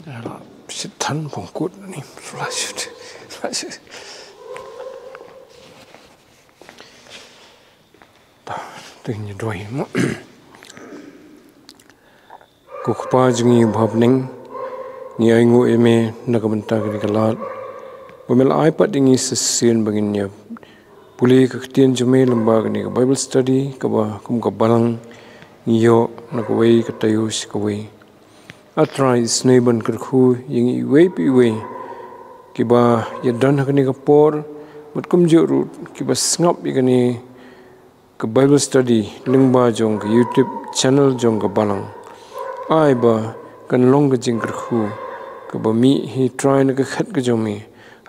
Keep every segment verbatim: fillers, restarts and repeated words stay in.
Ala, shit than pongkut ni. Flash. Flash. Ta, ting ni doi mo. Ko Kpa jong ngi ba ha bneng, ngi ainguh ïa me na ka bynta kane ka lad ba me la ai pat ïa ngi sa shisien ba ngin ïa pule ka ktien jong me lyngba kane ka Bible study kaba kum ka balang ngi ïoh na kawei ka taïew sha kawei. A Trai, isynei ban kyrkhu ïa ngi iwei pa iwei kiba ïa don ha kane ka por, bad kumjuh ruh kiba sngap ïa kane ka Bible study lyngba jong ka YouTube channel jong ka balang. Ai ba kan long ka jingkyrkhu kaba mih hi Trai na ka khet ka jong me,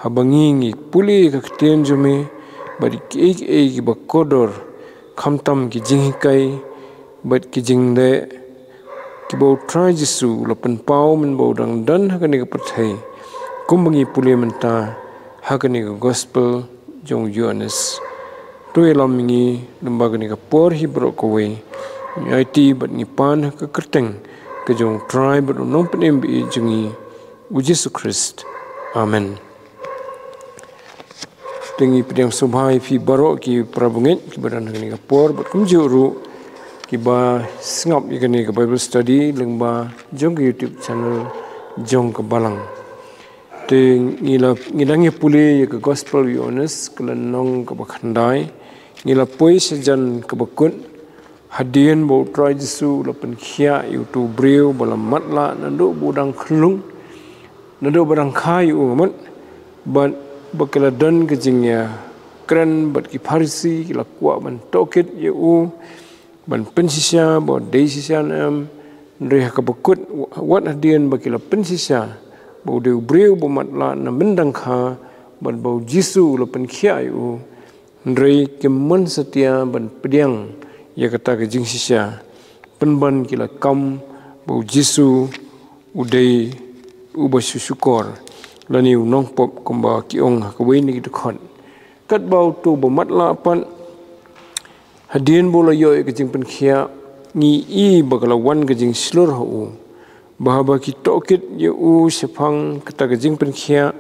haba ngi ngi pule ka ktien jong me, bad kiei kiei kiba kordor, khamtam ki jinghikai bad ki jingleh kiba U Trai Jisu u la pynpaw mynba u dang don ha kane ka pyrthei, kumba ngi pule mynta ha kane ka gospel jong u Ïoannis. To ïalam ïa ngi lyngba kane ka por hi baroh kawei. Ngi aiti bad ngi pan ha ka kyrteng ka jong U Trai bad U Nongpynim ba ïeit jong ngi, U Jisu Khrist. Amen. Te ngi pdiang sngewbha ïa phi baroh ki para bangeit kiba don ha kane ka por bad kumjuh ruh kiba sngap ïa kane ka Bible study lyngba jong ka YouTube channel jong ka balang. Te ngi la, ngi dang ïa pule ïa ka gospel u Ïoannis ka lynnong kaba khyndai. Ngi la poi sha jan kaba kut. Hadien ba U Trai Jisu u la pynkhiah ïa uto u briew ba la matlah naduh ba u dang khyllung, naduh ba dang kha ïa u, mut, bad ba ki la don ka jingïakren bad ki Pharisi, ki la kwah ban tohkit ïa u, ban pynshisha ba u dei shisha ne em. Hynrei ha kaba kut, wat hadien ba ki la pynshisha ba u dei u briew ba matlah na myndang kha, bad ba U Jisu u la pynkhiah ïa u, hynrei kim mon satia ban pdiang ïa kata ka jingshisha, pynban ki la kam ba U Jisu u dei uba shu shukor lane u nongpop, kumba ki ong ha kawei na ki dkhot. Katba uto ba matlah pat, hadien ba u la ïoh ïa ka jingpynkhiah, ngi i ba ka la wan ka jingshlur ha u, ba haba ki tohkit ïa u shaphang kata ka jingpynkhiah,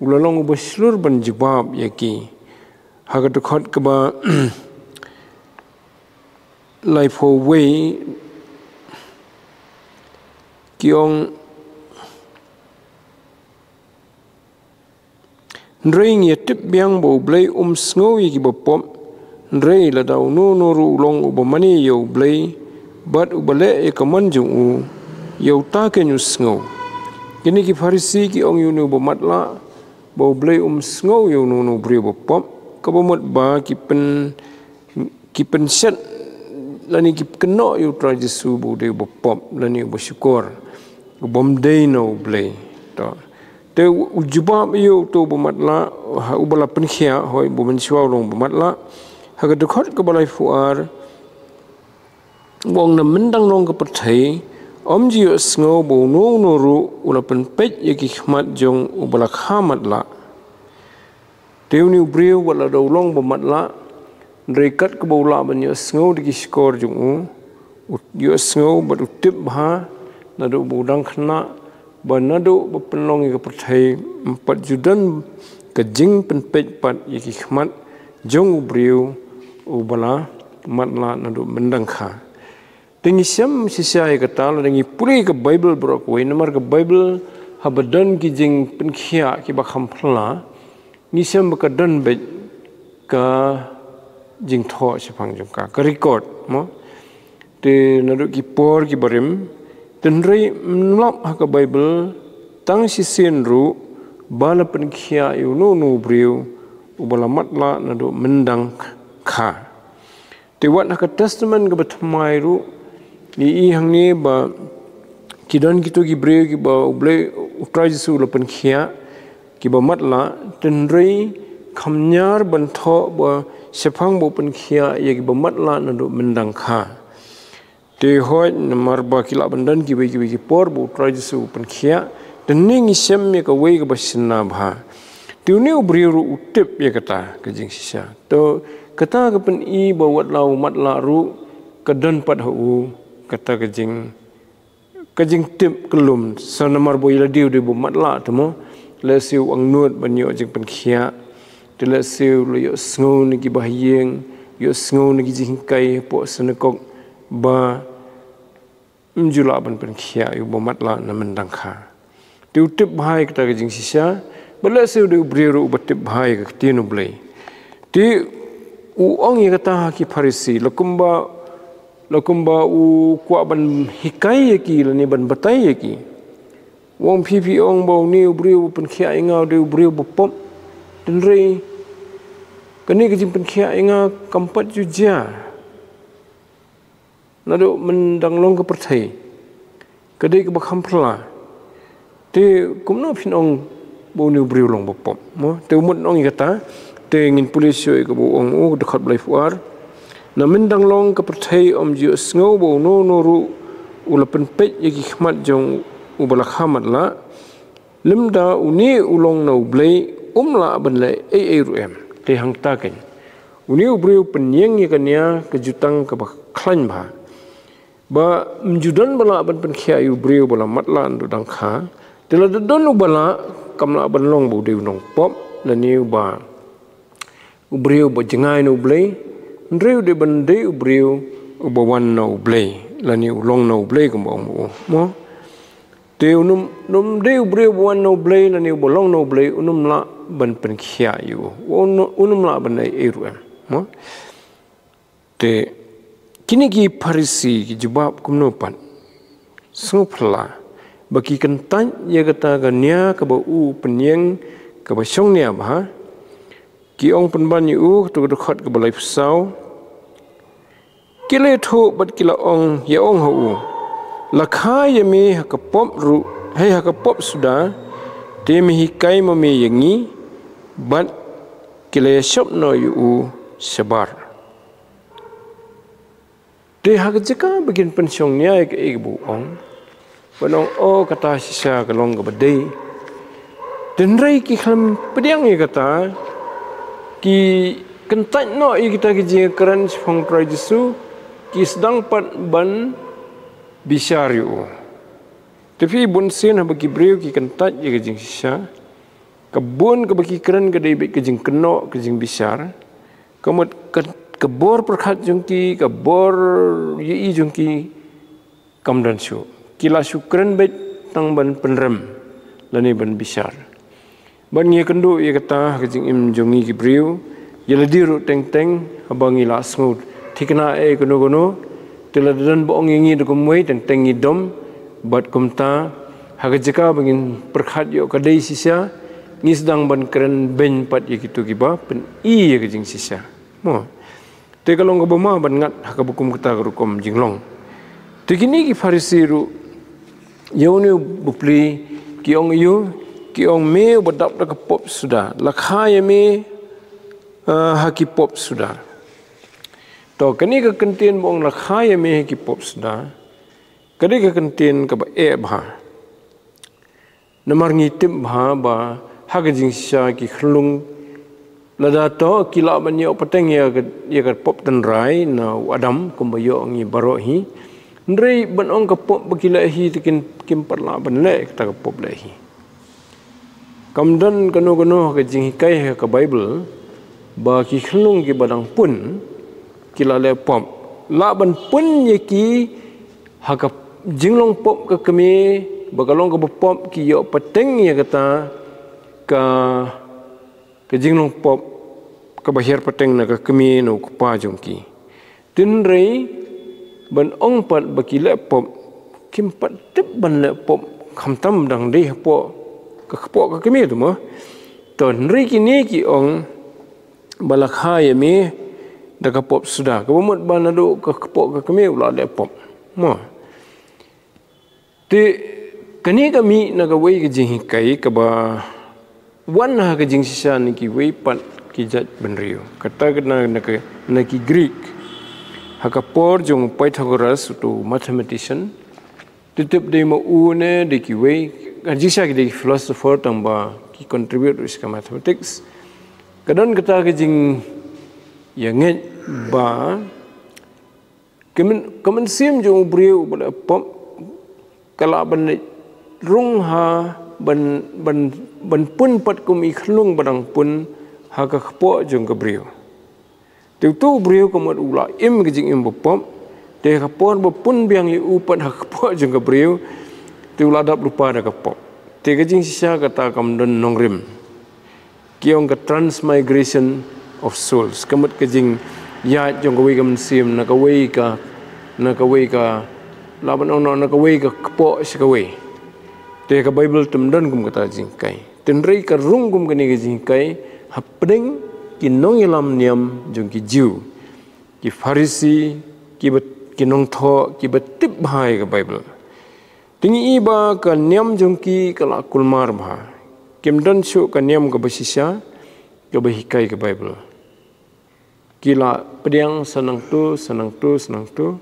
u la long uba shlur ban jubab ïa ki. Ha ka dkhot kaba laiphew wei ki ong, hynrei ngi ïa tip biang ba U Blei um sngew ïa kiba pop, hynrei lada uno uno ruh u long uba mane ïa U Blei bad uba leh ïa ka mon jong u, ïa uta keiñ u sngew. Kine ki Pharisi ki ong ïa une uba matlah ba U Blei um sngew ïa uno uno u briew ba pop, kaba mut ba ki pyn, ki pynshet lane ki kynnoh ïa U Trai Jisu ba u dei uba pop lane uba shukor, u bym dei na U Blei. To. Te u jubab ïa uto uba matlah, ha, uba la pynkhiah, hooid, uba mynshuwa u long uba matlah. Ha ka dkhot kaba laiphew ar, u ong, na myndang nong ka pyrthei ym ju ïohsngew ba uno uno ruh u la pynpeit ïa ki khmat jong uba la kha matlah. Te une u briew wat lada u long ba matlah, hynrei kat kaba u lah ban ïohsngew da ki shkor jong u, u ïohsngew bad u tip bha naduh ba u dang khynnah, ba naduh ba pynlong ïa ka pyrthei, ym pat ju don ka jingpynpeit pat ïa ki khmat jong u briew uba la matlah naduh myndang kha. Te ngi shem shisha ïa kata lada ngi pule ïa ka Baibl baroh kawei, namar ka Baibl haba don ki jingpynkhiah kiba kham phylla, ngi shem ba ka don beit ka jingthoh shaphang jong ka, ka record, mo. Te naduh ki por kiba rim, te hynrei ym lap ha ka Baibl tang shisien ruh ba la pynkhiah ïa uno uno u briew uba la matlah naduh myndang kha. Te wat ha ka Testament kaba thymmai ruh, ngi i hangne ba ki don kito ki briew kiba U Blei, U Trai Jisu u la pynkhiah, kiba matlah, te hynrei kham ñiar ban thoh ba shaphang ba u pynkhiah ïa kiba matlah naduh myndang kha. Te hooid, namar ba ki lah ban don kiwei kiwei ki por ba U Trai Jisu u pynkhiah, te ngi shem ïa kawei kaba shynna bha. Te une u briew ruh u tip ïa kata ka jingshisha. To, kata ka pyni ba wat la u matlah ruh ka don pat ha u kata ka jing, Ka jingtip ka lum, sa namar ba ïa lade u dei uba matlah te mo. Lehse u angnud ban ïoh jingpynkhiah. Te lehse u la ïohsngew na ki bahaïing, ïohsngew na ki jinghikai hapoh synagog ba ym ju lah ban pynkhiah ïa uba matlah na mynta dang kha. Te u tip bha ïa kata ka jingshisha, bad lehse u dei u briew ruh uba tip bha ïa ka ktien U Blei. Te u ong ïa kata ha ki Pharisi, la kumba, la kumba u kwah ban hikai ïa ki, lane ban batai ïa ki. U ong, phi, phi ong ba une u briew uba pynkhiah ïa nga u dei u briew ba pop. Hynrei kane ka jingpynkhiah ïa nga kam pat ju jia. Naduh myn dang long ka pyrthei, ka dei kaba kham phylla. Te kumno phin ong ba une u briew u long ba pop mo? Te u mut ong ïa kata, te ngin pule shuh ïa kaba u ong u, dkhot ba laiphew ar. Na myn dang long ka pyrthei ym ju ïohsngew ba uno uno ruh u la pynpeit ïa ki khmat jong uba la kha matlah. Lymda une u long na U Blei, um lah ban leh ei ei ruh em. Te hangta keiñ, une u briew u pynïeng ïa ka nia ka jutang kaba khlaiñ bha, ba ym ju don ba lah ban pynkhiah ïa u briew ba la matlah naduh dang kha. Te lada don uba lah, kam lah ban long ba u dei u nongpop, lane uba u briew ba jngai na U Blei. Hynrei u dei ban dei u briew uba wan na U Blei, lane u long na U Blei, kumba ong ba u mo. Te un ym, un ym dei u briew uba wan na U Blei, lane uba long na U Blei, un ym lah ban pynkhiah ïa u. Un, un ym lah ban ei ei ruh em mo. Te kine ki Pharisi ki jubab kumno pat? Sngewphylla ba ki kyntait ïa kata ka nia kaba u pynïeng kaba shong nia bha. Ki ong pynban ïa u, kato ka dkhot kaba laiphew saw. Ki la ïathuh bad ki la ong, ïa ong ha u, la kha ïa me ha ka pop ruh, hei ha ka pop suda, te me hikai ma me ïa ngi. Bad ki la ïashop noh ïa u shabar. Te ha ka jaka ba kin pynshong nia ïa kaei kaba u ong, ban ong, o, kata shisha ka long kaba dei. Hynrei ki khlem pdiang ïa kata, ki kyntait noh ïa kita ki jingkren shaphang Trai Jisu, ki sdang pat ban bishar ïa u. Te phi, bunsien haba ki briew ki kyntait ïa ka jingshisha, ka bun kaba ki kren ka dei beit ka jingkynnoh, ka jingbishar. Ka mut ka, ka bor pyrkhat jong ki, ka bor ïohi jong ki, kam don shuh. Ki la shu kren beit tang ban pynrem lane ban bishar. Ban ngi kynduh ïa kata ha ka jingim jong ngi ki briew, ïa lade ruh teng teng, haba ngi la sngew thikna ei kano kano, te lada don ba ong ïa ngi da kumwei, teng teng ngi dom. Bad kumta, ha ka jaka ba ngin pyrkhat ïoh ka dei shisha, ngi sdang ban kren beiñ pat ïa kito kiba pyni ïa ka jingshisha mo. Te ka long kaba ma ban ngat ha kaba kum kata ka rukom jinglong. Te kine ki Pharisi ruh, ïa une u bapli, ki ong ïa u, ki ong, me uba dap da ka pop suda, la kha ïa me, ah, ha ki pop suda. To, kane ka kyntien ba ong la kha ïa me ha ki pop suda, ka dei ka kyntien kaba eh bha. Namar ngi tip bha ba ha ka jingshisha ki khyllung, lada to ki lah ban ïoh pateng ïa ka, ïa ka pop tynrai na u Adam, kumba ïoh ngi baroh hi. Hynrei ban ong ka pop ba ki leh hi, te kin, kim pat lah ban leh kata ka pop leh hi. Kam don kano kano ha ka jinghikai ha ka Baibl ba ki khyllung kiba dang pun ki la leh pop. Lah ban pun ïa ki ha ka jinglong pop ka kmie, ba ka long kaba pop, ki ïoh pateng ïa kata ka, ka jinglong pop kaba hiar pateng na ka kmie, na u kpa jong ki. Hynrei ban ong pat ba ki leh pop, kim pat tip ban leh pop khamtam dang dei hapoh ka kpoh ka kmie tu mo. To, hynrei kine ki ong ba la kha ïa me da ka pop suda, kaba mut ba naduh ka kpoh ka kmie u la leh pop mo. Te kane ka mih na kawei ka jinghikai kaba wan ha ka jingshisha na kiwei pat ki jait bynriew. Kata ka na, na ka, na ki Greek. Ha ka por jong u Pythagoras, uto u mathematician. Te tip dei ma u ne dei kiwei, ka jingshisha ki dei ki philosopher, tang ba ki contribute ruh sha ka mathematics. Ka don kata ka jingïangeit ba ka myn, ka mynsiem jong u briew uba leh pop, ka lah ban rung ha ban ban ban pun pat kum i khlung ba dang pun ha ka kpoh jong ka briew. Te utu u briew ka mut u la im ka jingim ba pop, te ka por ba pun biang ïa u pat ha ka kpoh jong ka briew, te u la dap lypa da ka pop. Te ka jingshisha kata kam don nongrim. Ki ong ka transmigration of souls. Ka mut ka jingïaid jong kawei ka mynsiem na kawei ka, na kawei ka, lah ban ong na kawei ka kpoh sha kawei. Te ka Bible tam don kum kata jinghikai. Te hynrei ka rung kum kane ka jinghikai hapdeng ki nongïalam niam jong ki Jiw, ki Pharisi, ki ba, ki nongthoh, ki ba tip bha ïa ka Bible. Te ngi i ba ka niam jong ki ka la kulmar bha. Kim don shuh ka niam ka ba shisha, ka ba hikai ka Bible. Ki la pdiang sa nangtu, sa nangtu, sa nangtu.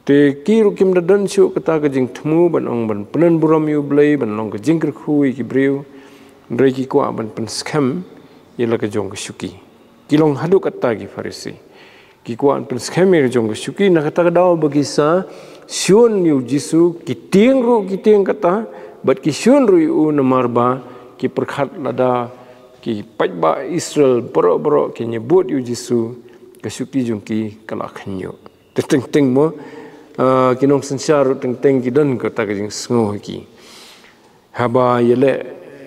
Te ki ruh kim da don shuh kata ka jingthmu ban ong ban pynburom ïa u Blei, ban long ka jingkyrkhu ïa ki briew. Hynrei ki kwah ban pynskhem ïa la ka jong ka shuki. Ki long haduh kata ki Pharisi. Ki kwah ban pynskhem ïa ka jong ka shuki, na kata ka daw ba ki sa shun ïa u Jisu, ki tieng ruh ki tieng kata, bad ki shun ruh ïa u namar ba ki pyrkhat lada ki paidbah Israel baroh baroh kin ïabud ïa u Jisu, ka shuki jong ki ka la khynñiuh. Te teng teng mo, ah, ki nongsynshar ruh teng teng ki don kata ka jingsngew ha ki. Haba ïaleh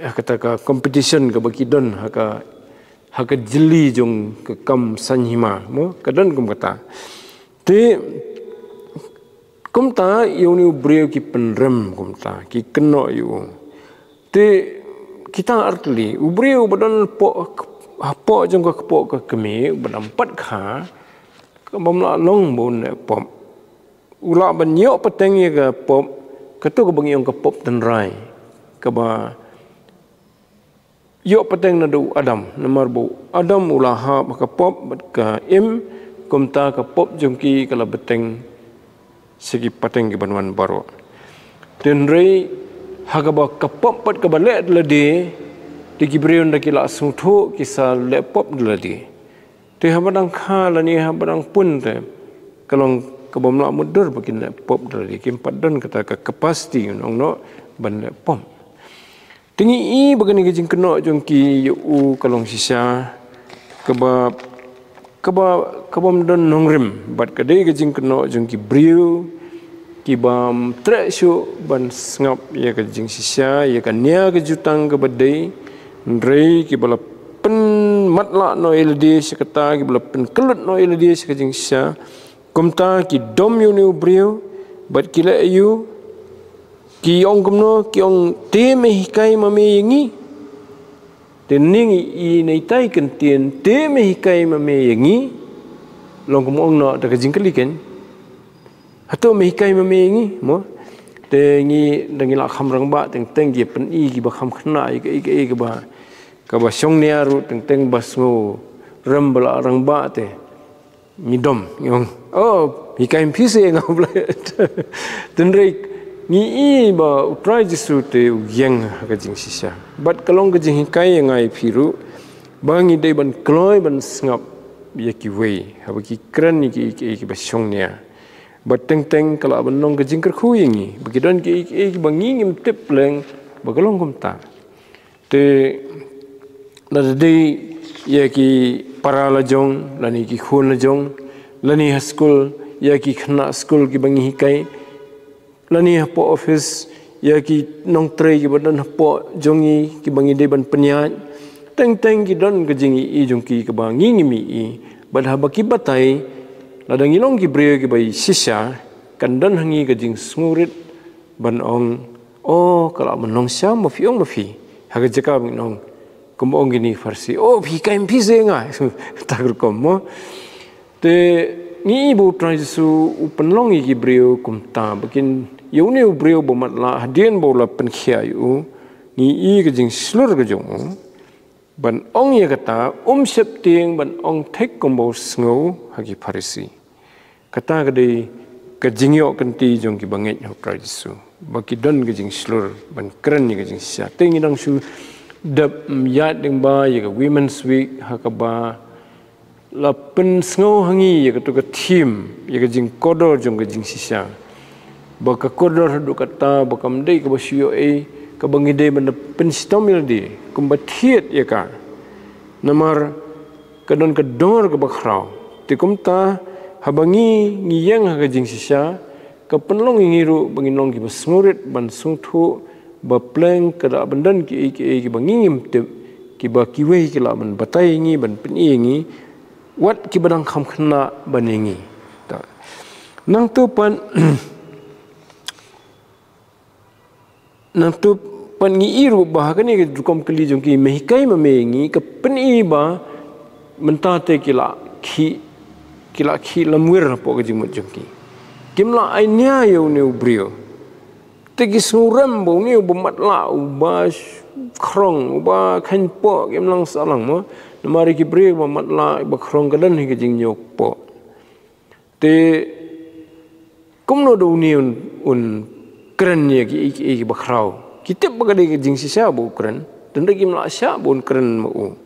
ha kata ka competition kaba ki don ha ka, ha ka jylli jong ka kam saiñ hima mo, ka don kum kata. Te kumta ïa une u briew ki pynrem kumta, ki kynnoh ïa u. Te kita artylli, u briew ba don poh, hapoh jong ka kpoh ka kmie, ba dang pat kha, ka bym lah long ba un leh pop. U lah ban ïoh pateng ïa ka pop, kato kaba ngi ong ka pop tynrai. Kaba ïoh pateng naduh u Adam, namar ba u Adam u la hap ha ka pop bad ka im, kumta ka pop jong ki ka la bteng sha ki pateng ki ban wan baroh. Te hynrei ha kaba ka pop pat kaba leh da lade, te ki briew ynda ki la sngewthuh ki sa leh pop da lade. Te haba dang kha lane haba dang pun te ka long ka bym lah mutdur ba kin leh pop da lade, kim pat don kata ka capacity nong noh ban leh pop. Te ngi i ba kane ka jingkynnoh jong ki ïa u ka long shisha kaba, kaba, kabym don nongrim, bad ka dei ka jingkynnoh jong ki briew ki bym treh shuh ban sngap ïa ka jingshisha, ïa ka nia ka jutang kaba dei. Hynrei kiba la pynmatlah noh ïa lade sha kata, kiba la pynkyllut noh ïa lade sha ka jingshisha. Kumta ki dom ïa une u briew bad ki leh ïa u, ki ong kumno, ki ong, te me hikai ma me ïa ngi. Te ngi i na itai ktien, te me hikai ma me ïa ngi. Long kum ong noh da ka jingkylli kein. Hato me hikai ma me ïa ngi mo? Te ngi da ngi la kham rangbah teng teng ki pyni kiba kham khynnah ïa ka, ïa ka, ïa kaba, kaba shong nia ruh teng teng ba sngew rem ba la rangbah te. Ngi dom, ngi ong, oh, hikai phi se nga u Blei. Te hynrei ngi i ba u Trai Jisu te u ïeng ha ka jingshisha. Bad ka long ka jinghikai ïa nga ïa phi ruh ba ngi dei ban kloi ban sngap ïa kiwei haba ki kren ïa ki, ïa ki, ïa kiba shong nia. Bad teng teng ka lah ban long ka jingkyrkhu ïa ngi ba ki don ki, ïa ki, ïa kiba ngi ngim tip leng ba ka long kumta. Te lada dei ïa ki para la jong, lane ki khun la jong, lane ha skul, ïa ki khynnah skul kiba ngi hikai, lane hapoh office, ïa ki nongtrei kiba don hapoh jong ngi kiba ngi dei ban pynïaid. Teng teng ki don ka jingïohi jong ki kaba ngi ngim ïohi. Bad haba ki batai, lada ngi long ki briew kiba shisha, kan don ha ngi ka jingsngewrit ban ong, oh, ka lah ban long shisha ma phi, ong ma phi. Ha ka jaka ba ngin ong, kumba ong kine Pharisi, oh, phi hikai phi se nga. Kata ka rukom mo. Te ngi i ba u Trai Jisu u pynlong ïa ki briew kumta ba kin, ïa une u briew ba matlah hadien ba u la pynkhiah ïa u, ngi i ka jingshlur ka jong u ban ong ïa kata, um sheptieng ban ong thik kumba u sngew ha ki Pharisi. Kata ka dei ka jingïoh kynti jong kiba ngeit ha u Trai Jisu ba ki don ka jingshlur ban kren ïa ka jingshisha. Te ngi dang shu dep ïaid lyngba ïa ka Women's Week ha kaba la pynsngew ha ngi ïa kato ka theme, ïa ka jingkordor jong ka jingshisha. Ba ka kordor haduh katta ba kam dei kaba shu ïoh ei, kaba ngi dei ban da pynshitom ïa lade kumba thied ïa ka. Namar ka don ka dor kaba khraw. Te kumta, haba ngi ngi ïeng ha ka jingshisha, ka pynlong ïa ngi ruh ba ngin long kiba sngewrit ban sngewthuh ba pleng ka da ban don kiei kiei kiba ngi ngim tip, kiba kiwei ki lah ban batai ïa ngi, ban pyni ïa ngi, wat kiba dang kham khynnah ban ïa ngi. Ta. Nangtu pat nangtu pat ngi i ruh ba ha kane ka rukom kylli jong ki, me hikai ma me ïa ngi, ka pyni ba mynta te ki la khih, ki la khih lamwir hapoh ka jingmut jong ki. Kim lah ai nia ïa une u briew. Te ki sngewrem ba une uba matlah, uba khrong, uba kheiñpoh, kim nang sah lang mo. Namar ki briew ba matlah, ba khrong ka don hi ka jingñiewpoh. Te kumno da une un, un kren ïa kiei kiei kiba khraw. Ki tip ba ka dei ka jingshisha ba u kren. Tang da kim lah shah ba un kren ma u.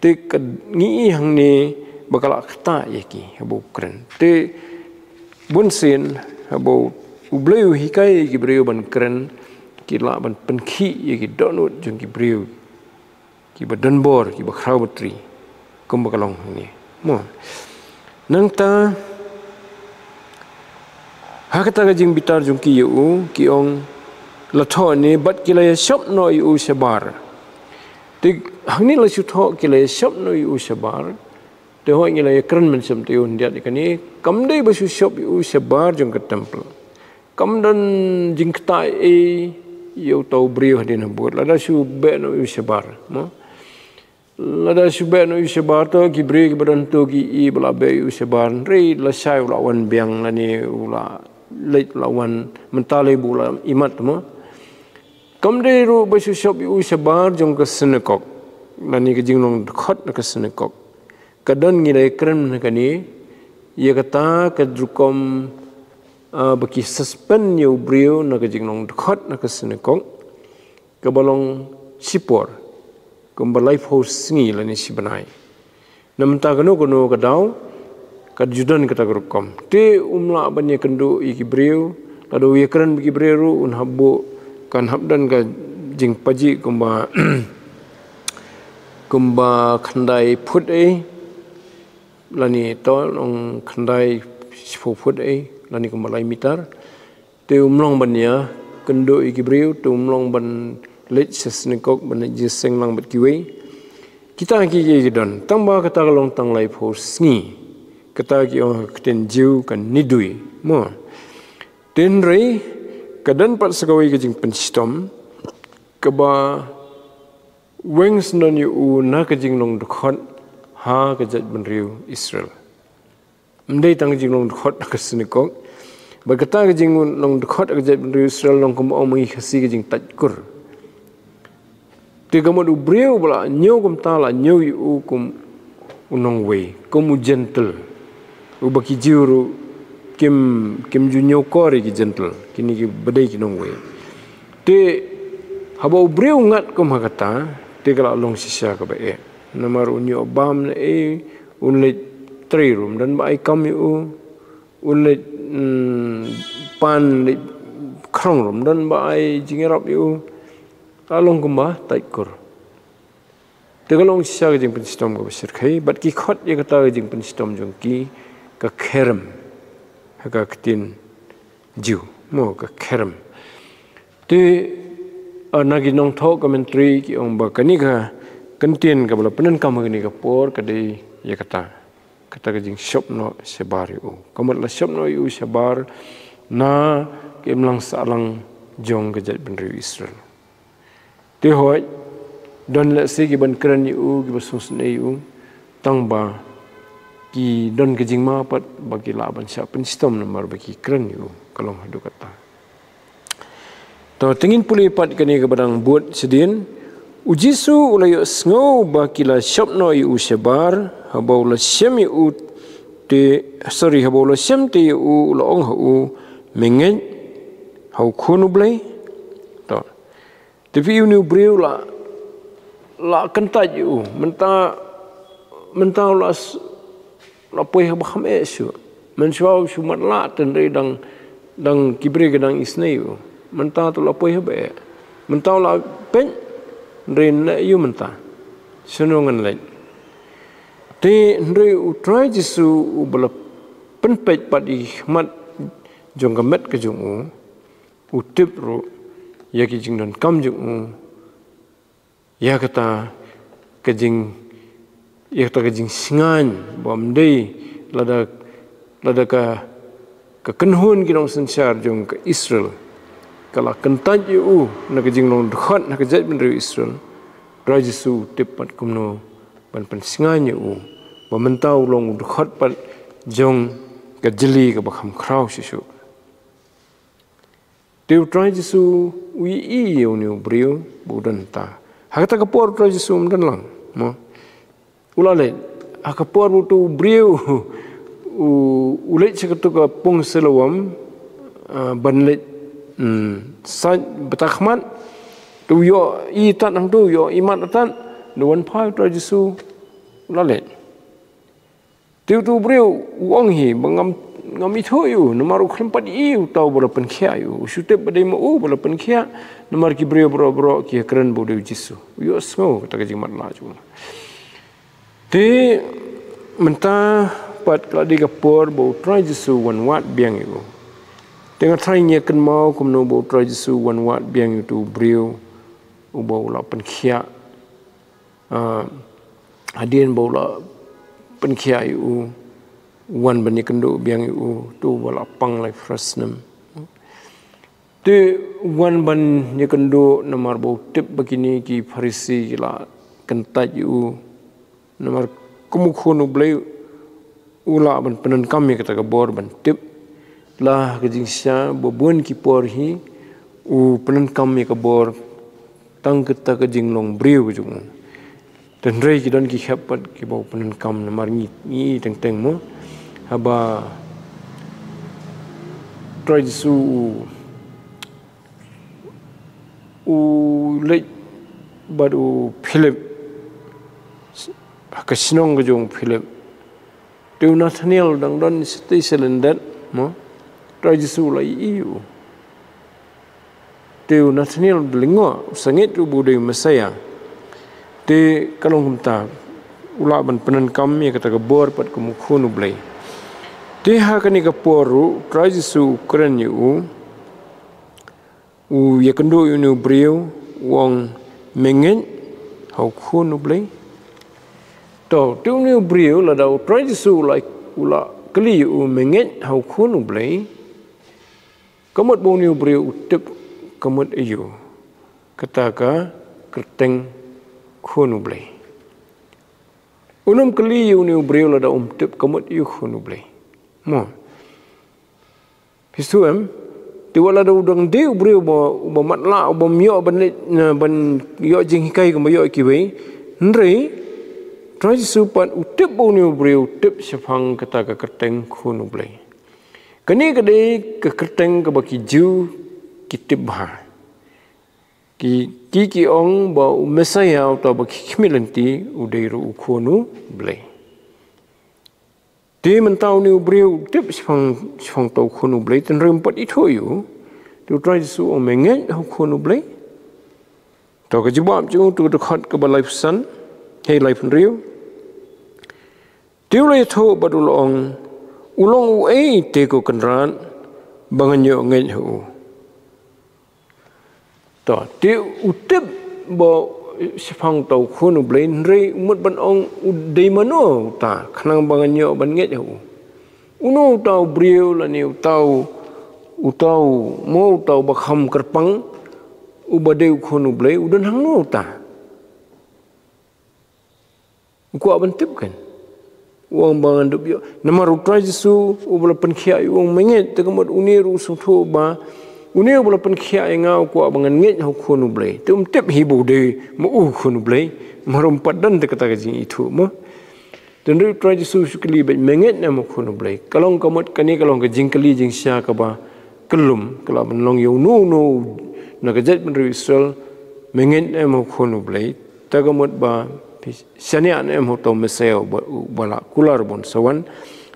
Te ka ngi i hangne ba ka la ktah ïa ki haba u kren. Te bunsien haba u Blei u hikai ïa ki briew ban kren, ki lah ban pynkhih ïa ki dohnud jong ki briew kiba don bor, kiba khraw batri, kumba ka long hangne. Mo. Nangta, ha kata ka jingbitar jong ki ïa u, ki ong, la thoh ne, bad ki la ïa shop noh ïa u shabar. Te hangne la shu thoh ki la ïa shop noh ïa u shabar. Te hooid ngi la ïa kren mynshem te ïa u hyndiat ïa kane, kam dei ba shu shop ïa u shabar jong ka temple. Kam don jingktah ei ïa uta u briew hadien habud, lada shu beh noh ïa u shabar, mo. Lada shu beh noh ïa u shabar, to ki briew kiba don to ki i ba la beh ïa u shabar, hynrei lashai u la wan biang lane u la leit u la wan, mynta lei ba u la imat mo. Kam dei ruh ba shu shop ïa u shabar jong ka synagog, lane ka jinglong dkhot na ka synagog. Ka don, ngi la ïa kren ha kane, ïa kata ka rukom, ah, ba ki suspend ïa u briew na ka jinglong dkhot na ka synagog, kaba long shipor, kumba laiphew sngi lane shi bnai. Na mynta kano kano ka daw, ka ju don kata ka rukom. Te um lah ban ïakynduh ïa ki briew, lada u ïakren bad ki briew ruh un hap buh, kan hap don ka jingpajih kumba, kumba khyndai phut ei, lane to long khyndai shiphew phut ei, lane kumba lai mitar. Te um long ban ïakynduh ïa ki briew, te um long ban leit sha synagog, ban leit jingïaseng lang bad kiwei. Kita ki, ki, ki don. Tang ba kata ka long tang laiphew sngi. Kata ki ong ha ka ktien Jiw ka nidui. Mo. Te hynrei, ka don pat sa kawei ka jingpynshitom, kaba weng syndon ïa u na ka jinglong dkhot ha ka jaitbynriew Israel. Ym dei tang ka jinglong dkhot ha ka synagog. Bad kata ka jinglong dkhot ha ka jaitbynriew Israel long kumba ong ma ngi Khasi ka jingtait kur. Te ka mut u briew ba la ñiew kumta la ñiew ïa u kum u nongwei, kum u Jentil. Uba ki Jiw ruh kim, kim ju ñiewkor ïa ki Jentil, kine kiba dei ki nongwei. Te haba u briew u ngat kum ha kata, te ka la long shisha kaba eh. Namar un ïoh bam ne ei, un leit trei ruh ym don ba ai kam ïa u, un leit, mm, pan leit khrong ruh ym don ba ai jingïarap ïa u. Ka long kumba tait kur. Te ka long shisha ka jingpynshitom kaba shyrkhei, bad ki khot ïa kata ka jingpynshitom jong ki ka kherem, ha ka ktien Jiw, mo, ka kherem. Te, ah, na ki nongthoh commentary ki ong ba kane ka kyntien kaba la pyndonkam ha kane ka por ka dei ïa kata, kata ka jingshop noh shabar ïa u. Ka mut la shop noh ïa u shabar na ka imlang sahlang jong ka jaitbynriew Israel. Te hooid, don lehse kiban kren ïa u, kiba sngewsynei ïa u, tang ba ki don ka jingma pat ba ki lah ban shah pynshitom namar ba ki kren ïa u, ka long haduh katta. To, te ngin pule pat kane kaba dang bud shadien, u Jisu u la ïohsngew ba ki la shop noh ïa u shabar, haba u la shem ïa u te, sorry, haba u la shem te ïa u, u la ong ha u, me ngeit ha u Khun u Blei. To. Te phi ïohi une u briew la, la kyntait ïa u, mynta, mynta u la s-, la poi haba kham eh shuh. Mynshuwa u shu matlah te hynrei dang, Dang ki briew ki dang isnei ïa u. Mynta te u la poi ha ba eh. Mynta u la peit. Hynrei ne ïa u mynta. Shano ngan leit. Te hynrei u Trai Jisu uba la pynpeit pat ïa ki khmat jong ka met ka jong u. U tip ruh ïa ki jingdonkam jong u. Ïa kata ka jing, ïa kata ka jingsngewbha ba ym dei lada, lada ka, ka kynhun ki nongsynshar jong ka Israel ka la kyntait ïa u na ka jinglong dkhot na ka jaitbynriew Israel. Trai Jisu u tip pat kumno ban pynsngewbha ïa u ba mynta u long u dkhot pat jong ka jylli kaba kham khraw shisha. Te u Trai Jisu u ïohi ïa une u briew ba u don ta. Ha kata ka por u Trai Jisu um don lang. Mo. U la leit. Ha ka por ba uto u briew u, u leit sha kato ka pung Siloam, ah, ban leit, hmm, sait bad ta khmat. Te u ïohi tat hangto, u ïohi mat tat. Te u wan phai u Trai Jisu u la leit. Te uto u briew u ong hi ba ngam, ngam ithuh ïa u, namar u khlem pat ïohi uta uba la pynkhiah ïa u. U shu tip ba dei ma u uba la pynkhiah, namar ki briew baroh baroh ki ïakren ba u dei u Jisu. U ïohsngew kata ka jingmatlah jong u. Te mynta pat ka la dei ka por ba u Trai Jisu u wan wad biang ïa u. Te nga tharai ngi ïa kynmaw kumno ba u Trai Jisu u wan wad biang ïa uto u briew uba u la pynkhiah. Ah, hadien ba u la pynkhiah ïa u, u wan ban ïakynduh biang ïa u, uto uba la pang laiphew snem. Te u wan ban ïakynduh namar ba u tip ba kine ki Pharisi ki la kyntait ïa u. Namar kum u khun u Blei u lah ban pyndonkam ïa kata ka bor ban tip. La ka jingshisha ba bun ki por hi u pyndonkam ïa ka bor tang kata ka jinglong briew ka jong u. Te hynrei ki don ki khep pat kiba u pyndonkam namar ngi, ngi teng teng mo. Haba Trai Jisu u, u leit bad u Philip ha ka shnong ka jong u Philip. Te u Nathaniel dang don shatei sha lyndet mo. Trai Jisu u la ïohi ïa u. Te u Nathaniel u da lyngngoh, u sangeh ruh ba u dei u Messaïah. Te ka long kumta u lah ban pyndonkam ïa kata ka bor pat kum u khun u Blei. Te ha kane ka por ruh Trai Jisu u kren ïa u. U ïakynduh ïa une u briew, u ong, me ngeit ha u khun u Blei. To, te une u briew lada u Trai Jisu u la, u la kylli ïa u me ngeit ha u khun u Blei. Ka mut ba une u briew u tip ka mut aïu kata ka kyrteng khun u Blei. Un ym kylli ïa une u briew lada um tip ka mut aïu khun u Blei. Mo. Phi sngewthuh em? Te wat lada u dang dei u briew uba, uba matlah, uba ym ïoh ban leit, na, ban ïoh jinghikai kumba ïoh kiwei. Hynrei Trai Jisu pat u tip ba une u briew u tip shaphang kata ka kyrteng khun u Blei. Kane ka dei ka kyrteng kaba ki Jiw ki tip bha. Ki, ki, ki ong ba u Messaïah uta uba ki khmih lynti u dei ruh u khun u Blei. Te mynta une u briew u tip shaphang, shaphang uta u khun u Blei, te hynrei um pat ithuh ïa u. Te u Trai Jisu u ong me ngeit ha u khun u Blei. To ka jubab jong u, to ka dkhot kaba laiphew san, hei laiphew hynriew. Te u la ïathuh bad u la ong, u long uei te ko Kynrad, ba ngan ïoh ngeit ha u. To, te u tip ba shaphang uta u khun u Blei, hynrei u mut ban ong u dei mano uta, khnang ba ngan ïoh ban ngeit ha u. Uno uta u briew lane uta u, uta u, mo uta uba kham kyrpang, uba dei u khun u Blei, u don hangno uta. U kwah ban tip kan. U ong ba ngan dup ïoh. Namar u Trai Jisu, uba la pynkhiah ïa u u ong me ngeit, te ka mut une ruh u sngewthuh ba une uba la pynkhiah ïa nga u kwah ba ngan ngeit ha u khun u Blei. Te um tip hi ba u dei ma u khun u Blei. Namar um pat don te kata ka jingithuh mo. Te hynrei u Trai Jisu u shu kylli beit me ngeit ne em ha u khun u Blei. Ka long ka mut kane ka long ka jingkylli jingshisha kaba kyllum, ka lah ban long ïa uno uno na ka jaitbynriew Israel, me ngeit ne em ha u khun u Blei. Te ka mut ba phi shaniah ne em ha uta u Messaïah uba, uba la kular ban sa wan.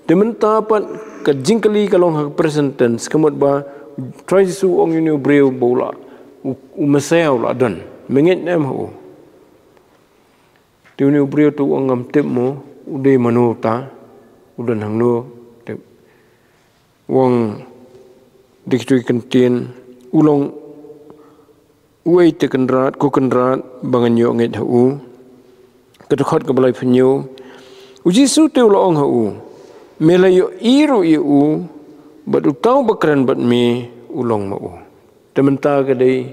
Te mynta pat ka jingkylli ka long ha ka present tense, ka mut ba Trai Jisu u ong ïa une u briew ba u la, u, u Messiah u la don. Me ngeit ne em ha u? Te une u briew te u ong ngam tip mo, u dei mano ta, u don hangno, tip. U ong da kito ki kyntien, u long uei te Kynrad, ko Kynrad, ba ngan ïoh ngeit ha u. Ka dkhot kaba laiphew hynñiew. U Jisu te u la ong ha u, me la ïohi ruh ïa u, bad uta uba kren bad me u long ma u. Te mynta ka dei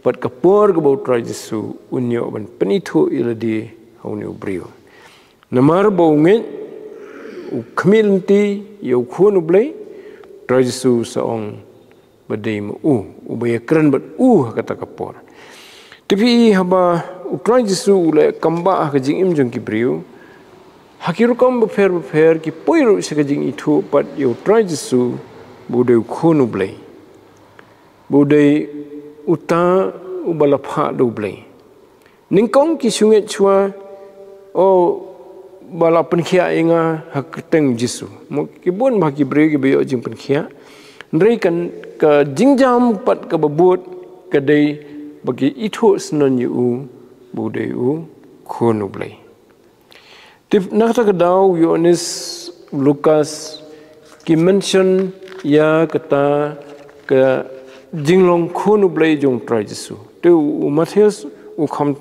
pat ka por kaba u Trai Jisu un ïoh ban pynithuh ïa lade ha une u briew. Namar ba u ngeit, u khmih lynti ïa u Khun u Blei, Trai Jisu sa ong ba dei ma u, uba ïakren bad u ha kata ka por. Te phi i haba u Trai Jisu u leh kambah ha ka jingim jong ki briew, ha ki rukom bapher bapher ki poi ruh sha ka jingithuh pat ïa u Trai Jisu ba u dei u Khun u Blei, ba u dei uta uba la phah da u Blei. Nyngkong ki shu ngeit shuwa, o, ba la pynkhiah ïa nga ha ka kyrteng Jisu. Mo, ki bun bha ki briew kiba ïoh jingpynkhiah. Hynrei kan, ka jingjam pat kaba bud ka dei ba ki ithuh syndon ïa u ba u dei u Khun u Blei. Te na kata ka daw u Ïoannis, u Lukas ki mention ïa kata ka jinglong Khun u Blei jong u Trai Jisu. Te u, u Mathaios u kham,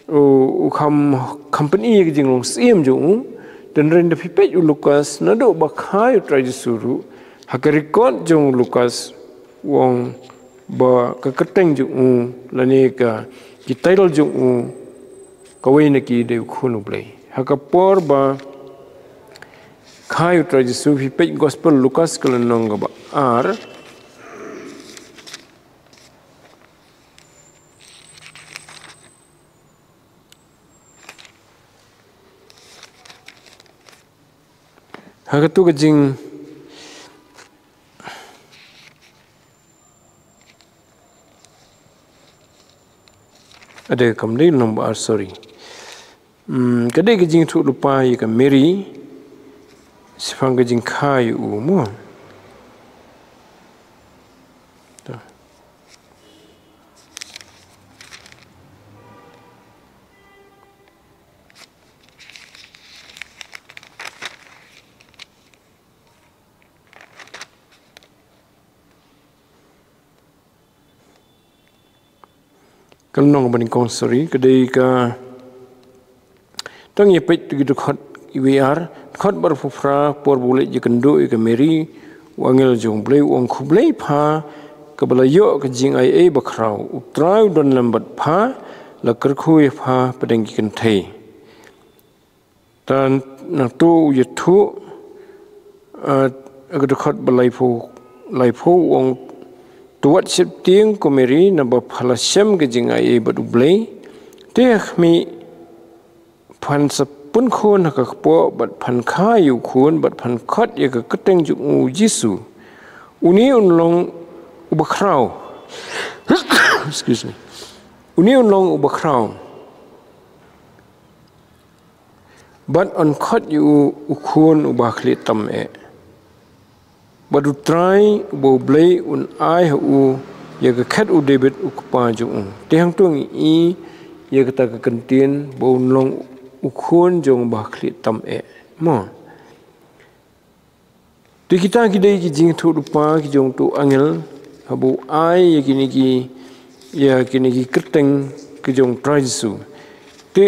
u, u kham, kham pyni ïa ka jinglong syiem jong u. Te hynrei lada phi peit u Lukas, naduh ba kha ïa u Trai Jisu ruh, ha ka record jong u Lukas u ong ba ka kyrteng jong u lane ka, ki title jong u, kawei na ki dei u Khun u Blei. Ha ka por ba kha ïa u Trai Jisu, phi peit Gospel Lukas ka lynnong kaba ar. Ha katu ka jing Ade kam dei nombor ar, sorry. Hmm, ka dei ka jingïathuhlypa ïa ka Mary shaphang ka jingkha ïa u, mo. Ta. Ka lynnong ba nyngkong, sorry, ka dei ka, tang ïa peit tu ki dkhot iwei ar, dkhot ba arphew phra, por ba u leit ïakynduh ïa ka Mary, u angel jong U Blei u ong, khublei pha, kaba la ïoh ka jingai ei bakhraw, U Trai u don lem bad pha, la kyrkhu ïa pha hapdeng ki kynthei. Te nangta u ïathuh, eh, ka dkhot ba laiphew, laiphew u ong, to wat sheptieng ko Mary, naba pha la shem ka jingai ei bad U Blei. Te ha khmih, phan sa pynkhun ha ka kpoh, bad phan kha ïa u khun, bad phan khot ïa ka kyrteng jong u Jisu. Une un long u bakhraw. Excuse me. Une un long u bakhraw. Bad yn khot ïa u, u khun uba khlieh tam eh. Bad U Trai, uba U Blei un ai ha u, ïa ka khet u David u kpa jong u. Te hangto ngi i, ïa kata ka kyntien, ba un long u khun jong uba khlieh tam eh. Mo. Te kita ki dei ki jingïathuhlypa ki jong utu u angel, haba u ai ïa kine ki, ïa kine ki kyrteng ki jong u Trai Jisu. Te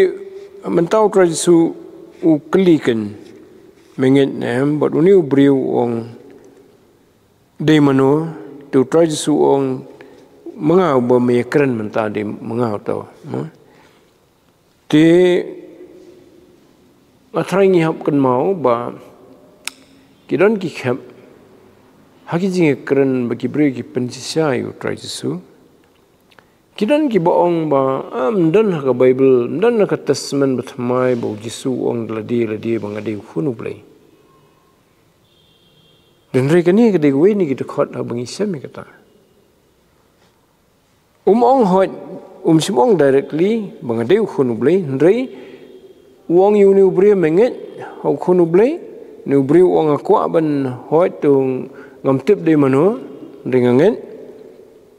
mynta u Trai Jisu u kylli keiñ, me ngeit ne em, bad une u briew u ong, dei mano, te u Trai Jisu u ong, ma nga uba me ïakren mynta, dei ma nga uta, mo. Te, nga tharai ngi hap kynmaw ba ki don ki khep ha ki jingïakren ba ki briew ki pynshisha ïa u Trai Jisu. Ki don kiba ong ba, ah, ym don ha ka Baibl, ym don ha ka Testament Bathymmai ba u Jisu u ong da lade lade ba nga dei u Khun U Blei. Hynrei kane ka dei kawei na ki dkhot haba ngi shem ïa kata. Um ong hooid, um shym ong directly ba nga dei u Khun U Blei, hynrei u ong ïa une u briew, me ngeit ha u Khun U Blei, Une u briew u ong, nga kwah ban hoi, to ngam tip dei mano, dei nga ngeit.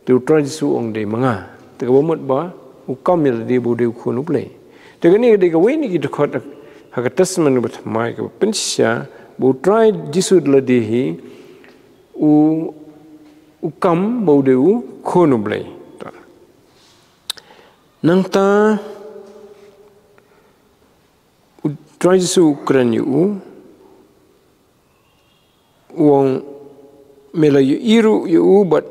Te u Trai Jisu u ong, dei ma nga. Te kaba mut ba u kam ïa lade ba u dei u khun u Blei. Te kane ka dei kawei na ki dkhot ha ka Testament ba thymmai kaba pynshisha ba u Trai Jisu da lade hi u, u kam ba u dei u khun u Blei. Nangta u Trai Jisu u kren ïa u, u ong, me la ïohi ruh ïa u bad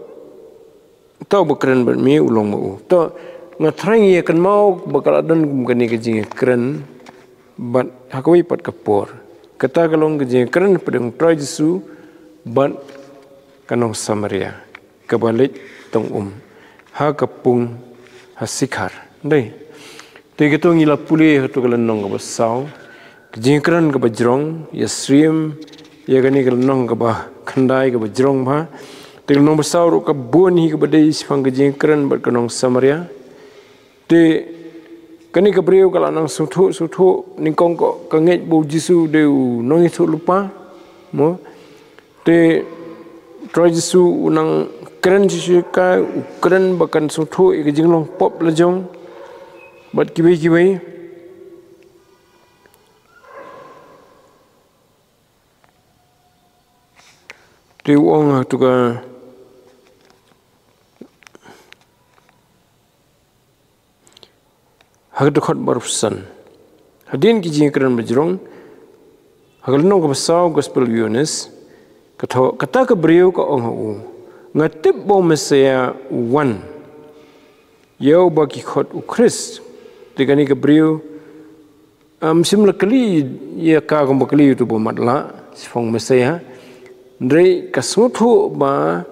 uta uba kren bad me u long ma u. To, nga tharai ngi ïa kynmaw ba ka la don kum kane ka jingïakren bad ha kawei pat ka por. Kata ka long ka jingïakren hapdeng u Trai Jisu bad ka nong Samaria kaba leit tong um ha ka pung ha Sikhar. Dei. Te kato ngi la pule ha kato ka lynnong kaba saw. Ka jingkren kaba jrong, ïa syriem ïa kane ka lynnong kaba khyndai kaba jrong bha. Te ka lynnong ba saw ruh ka bun hi kaba dei shaphang ka jingkren bad ka nong Samaria. Te kane ka briew ka la nang sngewthuh sngewthuh, nyngkong ka, ka ngeit ba u Jisu u dei u nongïathuhlypa. Mo. Te u Trai Jisu u nang kren shisha ïa ka, u kren ba kan sngewthuh ïa ka jinglong pop la jong bad kiwei kiwei. Te u ong ha kato ka, ha ka dkhot ba arphew san. Hadien ki jingkren ba jrong, ha ka lynnong kaba saw Gospel u Ïoannis, ka tho-, kata ka briew ka ong ha u, nga tip ba u Messaïah u wan, ïa uba ki khot u Khrist. Te kane ka briew, um, ym shym la kylli ïa ka kumba kylli ïa uto uba matlah shaphang Messaïah. Hynrei ka sngewthuh ba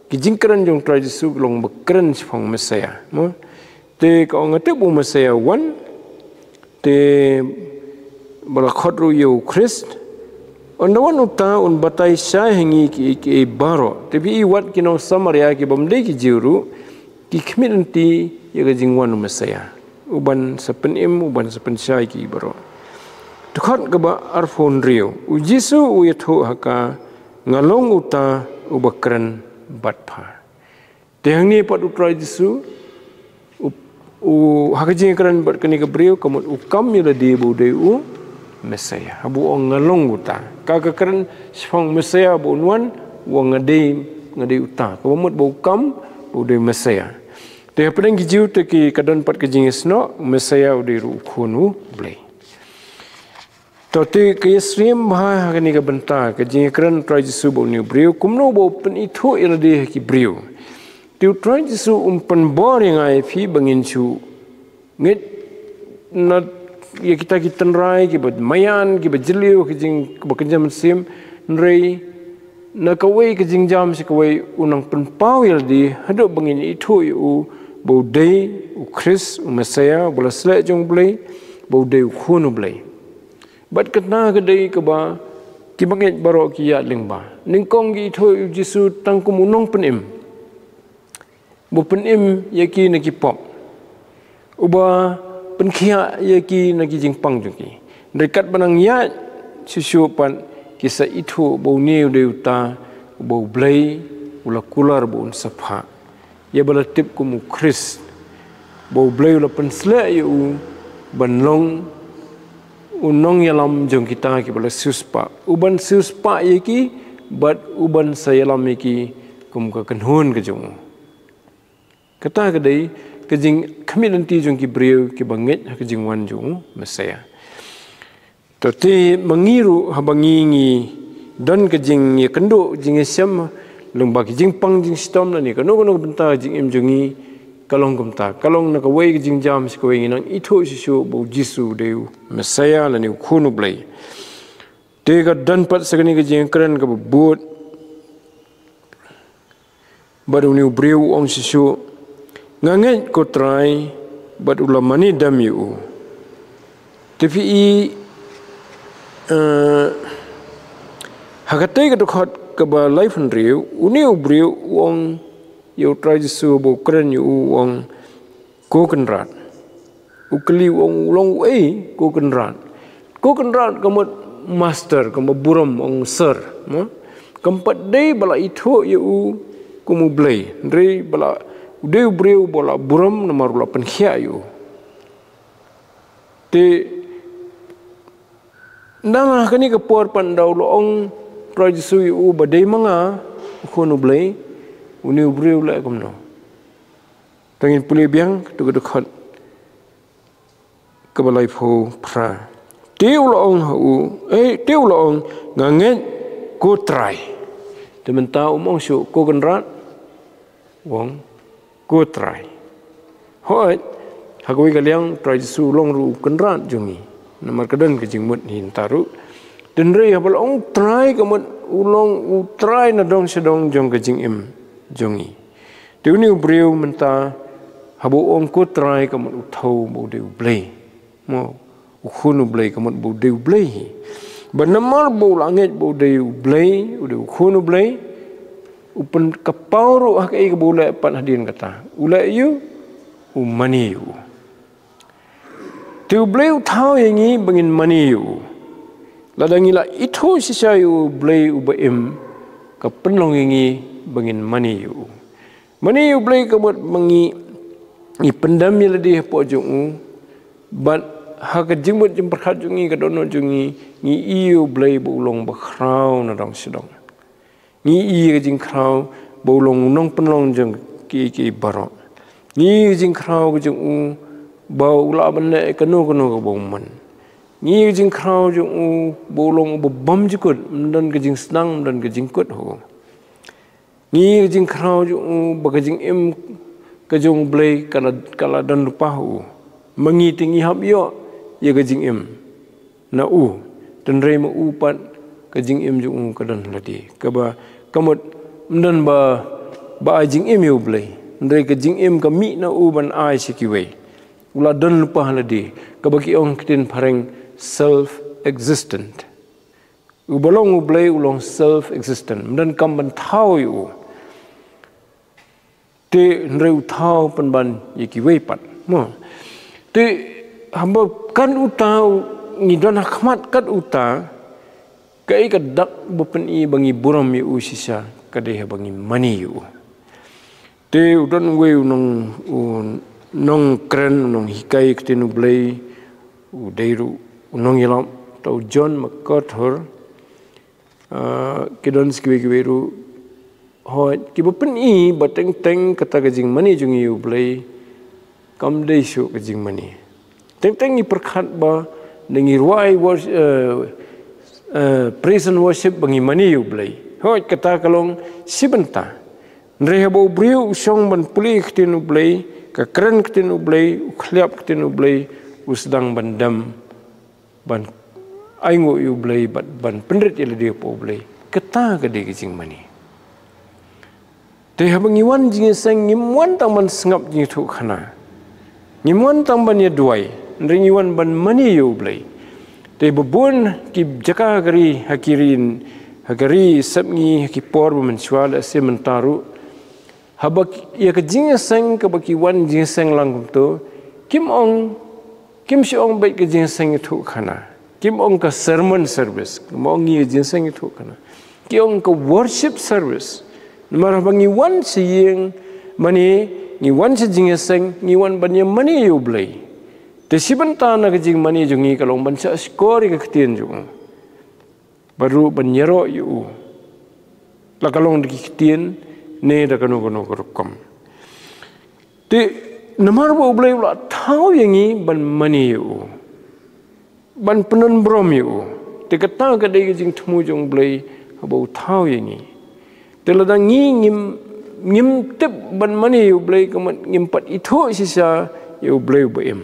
ki jingkren jong u Trai Jisu ka long ba kren shaphang Messaïah. Mo? Te ka ong, nga tip ba u Messaïah u wan, te ba la khot ruh ïa u Khrist. Ynda wan uta un batai shai ha ngi kiei kiei baroh. Te phi i wat ki nong Samaria ki bym dei ki Jiw ruh ki khmih lynti ïa ka jingwan u Messaïah. U ban sa pynim, u ban sa pynshai ïa ki baroh. Dkhot kaba arphew hynriew. U Jisu u ïathuh ha ka, nga long uta uba kren bad pha. Te hangne pat u Trai Jisu u, u, ha ka jingkren bad kane ka briew ka mut u kam ïa lade ba u dei u Messaïah. Haba u ong nga long uta, ka, ka kren shaphang Messaïah ba un wan, u ong nga dei, nga dei uta. Kaba mut ba u kam ba u dei u Messaïah. Te hapdeng ki Jiw te ki, ka don pat ka jingïasnoh, Messaïah u dei ruh u khun u Blei. To te ka ïasyriem bha ha kane ka bynta, ka jingkren u Trai Jisu ba une u briew, kumno ba u pynithuh ïa lade ha ki briew. Te u Trai Jisu um pynbor ïa nga ïa phi ba ngin shu ngeit na ïa kita ki tynrai kiba maïan, kiba jylliew, ki jing, kiba kynja mynsiem, hynrei na kawei ka jingjam sha kawei u nang pynpaw ïa lade, haduh ba ngin ithuh ïa u ba u dei u Khrist, u Messaïah, uba la sleh jong u Blei, ba u dei u khun u Blei. Bad kata ka dei kaba ki bangeit baroh ki ïaid lyngba. Nyngkong ki ithuh ïa u Jisu tang kum u nongpynim. Ba u pynim ïa ki na ki pop. Uba pynkhiah ïa ki na ki jingpang jong ki. Hynrei katba nang ïaid shuh shuh pat ki sa ithuh ba une u dei uta uba u Blei u la kular ba un sa phah. Ïa ba la tip kum u Khrist. Ba u Blei u la pynsleh ïa u ban long u nongïalam jong kita kiba la siewspah. U ban siewspah ïa ki, bad u ban sa ïalam ïa ki kum ka kynhun ka jong u. Kata ka dei ka jingkhmih lynti jong ki briew kiba ngeit ha ka jingwan jong u Messaïah. To te ma ngi ruh haba ngi ngi don ka jingïakynduh, jingïashem lyngba ki jingpang jingshitom lane kano kano ka bynta jingim jong ngi, ka long kumta, ka long na kawei ka jingjam sha kawei, ngi nang ithuh shuh shuh ba u Jisu u dei u Messaïah lane u khun u Blei. Te ka don pat sa kane ka jingkren kaba bud. Bad une u briew u ong shuh shuh, nga ngeit ko Trai, bad u la mane dem ïa u. Te phi i, eh, ha katei ka dkhot kaba laiphew hynriew, une u briew u ong ïa u Trai Jisu ba u kren ïa u, u ong, ko Kynrad. U kylli, u ong, u long uei ko Kynrad? Ko Kynrad ka mut master, kumba burom, ong sir, mo? Kam pat dei ba la ithuh ïa u kum u Blei, hynrei ba la, u dei u briew ba la burom namar u la pynkhiah ïa u. Te nang ha kane ka por pat ynda u la ong Trai Jisu ïa u ba dei ma nga u Khun u Blei, une u briew u leh kumno? Tang ngin pule biang katto ka dkhot kaba laiphew phra. Te u la ong ha u, eh, te u la ong, nga ngeit, ko Trai. Te mynta um ong shuh, ko Kynrad, u ong, ko Trai. Hooid, ha kawei ka liang Trai Jisu u long ruh u Kynrad jong ngi. Namar ka don ka jingmut hi nangta ruh. Te hynrei haba la ong Trai ka mut u long u Trai na dong sha dong jong ka jingim jong ngi. Te une u briew mynta haba u ong ko Trai ka mut u thew ba u dei u Blei. Mo, u Khun u Blei ka mut ba u dei u Blei hi. Ba namar ba u la ngeit ba u dei u Blei, u dei u Khun u Blei, u pyn, ka paw ruh ha kaei kaba u leh pat hadien kata. U leh ïa u, u mane ïa u. Te u Blei u thaw ïa ngi ba ngin mane ïa u. Lada ngi la ithuh shisha ïa u Blei uba im, ka pynlong ïa ngi ba ngin mane ïa u. Mane ïa u Blei ka mut ba ngi, ngi pyndem ïa lade hapoh jong u. Bad ha ka jingmut jingpyrkhat jong ngi, ka dohnud jong ngi, ngi ïohi ïa u Blei ba u long ba khraw na dong sha dong. Ngi ïohi ïa ka jingkhraw ba u long u nongpynlong jong kiei kiei baroh. Ngi ïohi ïa ka jingkhraw ka jong u ba u lah ban leh kano kano kaba u mon. Ngi ïohi ïa ka jingkhraw jong u ba u long uba bymjukut, ym don ka jingsdang, ym don ka jingkut ha u. Ngi ïohi ïa ka jingkhraw jong u ba ka jingim ka jong u Blei ka la, ka la don lypa ha u. Ma ngi te ngi hap ïoh ïa ka jingim na u. Te hynrei ma u pat ka jingim jong u ka don ha lade. Kaba ka mut ym don ba, ba ai jingim ïa u Blei. Hynrei ka jingim ka mih na u ban ai sha kiwei. U la don lypa ha lade. Kaba ki ong ktien phareng self existent. Uba long u Blei u long self existent. Ym don kam ban thaw ïa u. Te hynrei u thaw pynban ïa kiwei pat. Mo. Te haba kat uta u, ngi don ha khmat kat uta, kaei ka dak ba pyni ba ngi burom ïa u shisha, ka dei haba ngi mane ïa u. Te u don uwei u nong, u nongkren, u nonghikai ktien u Blei, u dei ruh u nongïalap, uta u John MacArthur. Ah, ki don sa kiwei kiwei ruh. Hooid, kiba pyni ba teng teng kata ka jingmane jong ngi ïa u Blei kam dei shuh ka jingmane. Teng teng ngi pyrkhat ba, da ngi rwai wor-, eh, eh, praise and worship ba ngi mane ïa u Blei. Hooid, kata ka long shi bynta. Hynrei haba u briew u shong ban pule ktien u Blei, ka kren ktien u Blei, u khliap ktien u Blei, u sdang ban dem ban ainguh ïa u Blei, ban, ban pynrit ïa lade hapoh u Blei. Kata ka dei ka jingmane. Te haba ngi wan jingïaseng, ngim wan tang ban sngap jingïathuhkhana. Ngim wan tang ban ïaduwai, hynrei ngi wan ban mane ïa u Blei. Te ba bun ki jaka ha ka ri, ha ki ri, ha ka ri sepngi, ha ki por ba mynshuwa, lehse mynta ruh. Haba ki, ïa ka jingïaseng, kaba ki wan jingïaseng lang kumto, kim ong, kim shu ong beit ka jingïaseng ïathuhkhana. Kim ong ka sermon service, kim ong ngi ka jingïaseng ïathuhkhana. Ki ong ka worship service. Namar haba ngi wan sha ïing mane, ngi wan sha jingïaseng, ngi wan ban ïamane ïa u Blei. Te shi bynta na ka jingmane jong ngi ka long ban shahshkor ïa ka ktien jong u. Bad ruh ban ïaroh ïa u. La ka long da ki ktien, ne da kano kano ka rukom. Te, namar ba u Blei u la thaw ïa ngi ban mane ïa u. Ban pyndon burom ïa u. Te kata ka dei ka jingthmu jong u Blei haba u thaw ïa ngi. Te lada ngi ngim, ngim tip ban mane ïa u Blei, ka mut ngim pat ithuh shisha ïa u Blei uba im.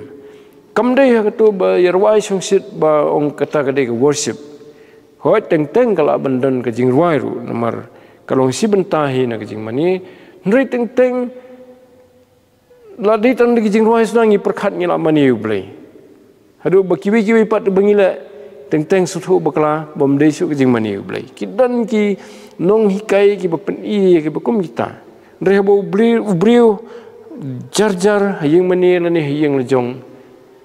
Kam dei ha kato ba ïarwai shongshit ba ong kata ka dei ka worship. Hooid, teng teng ka lah ban don ka jingrwai ruh, namar ka long shi bynta hi na ka jingmane. Hynrei teng teng, la dei tang da ka jingrwai sdang ngi pyrkhat ngi la mane ïa u Blei. Haduh ba kiwei kiwei pat ba ngi leh, teng teng sngewthuh bakla, bym dei shuh ka jingmane ïa u Blei. Ki don ki nonghikai kiba pyni, kiba kum kita. Hynrei haba u briew, u briew, jar jar, ha ïing mane lane ha ïing lajong,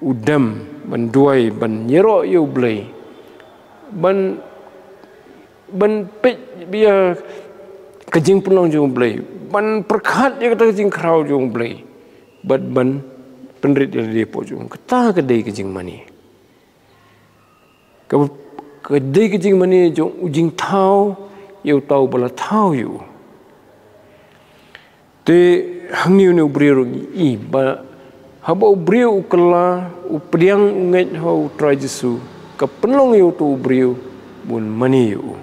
u dem ban duwai, ban ïaroh ïa u Blei. ban, ban peit ïa ka jingpynlong jong U Blei, ban pyrkhat ïa kata ka jingkhraw jong U Blei, bad ban pynrit ïa lade hapoh jong u. Kata ka dei ka jingmane. Ka, ka dei ka jingmane jong u jingthaw ïa uta uba la thaw ïa u. Te hangne une u briew ruh ngi i ba haba u briew u kylla, u pdiang, u ngeit ha U Trai Jisu, ka pynlong ïa uto u briew ba un mane ïa u.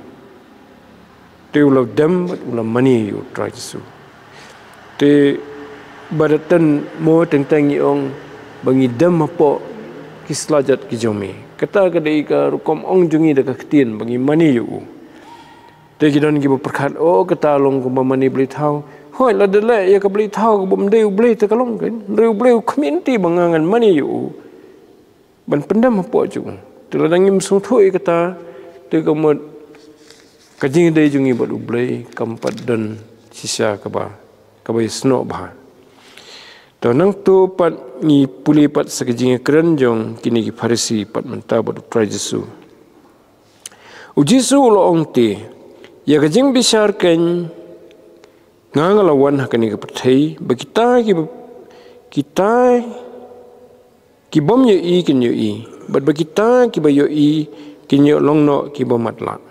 Te u la dem bad u la mane ïa U Trai Jisu. Te ba da tang mo teng teng ngi ong ba ngi dem hapoh ki slajat ki jong me. Kata ka dei ka rukom ong jong ngi da ka ktien ba ngi mane ïa u. Te ki don kiba pyrkhat, o, kata long kumba mane Blei thaw. Hooid, lada leh ïa ka Blei thaw kaba ym dei U Blei te ka long kein. Hynrei U Blei u khmih lynti ba nga ngan mane ïa u ban pyndem hapoh jong u. Te lada ngim sngewthuh ïa kata, te ka mut ka jingïadei jong ngi bad U Blei kam pat don shisha kaba, kaba ïasnoh bha. To nangta pat ngi pule pat sa ka jingïakren jong kine ki Pharisi pat mynta bad U Trai Jisu. U Jisu u la ong te, ïa ka jingbishar kein, nga nga la wan ha kane ka pyrthei ba kita kiba, kita ki bym ïohi kin ïohi, bad ba kita kiba ïohi kin ïoh long noh kiba matlah.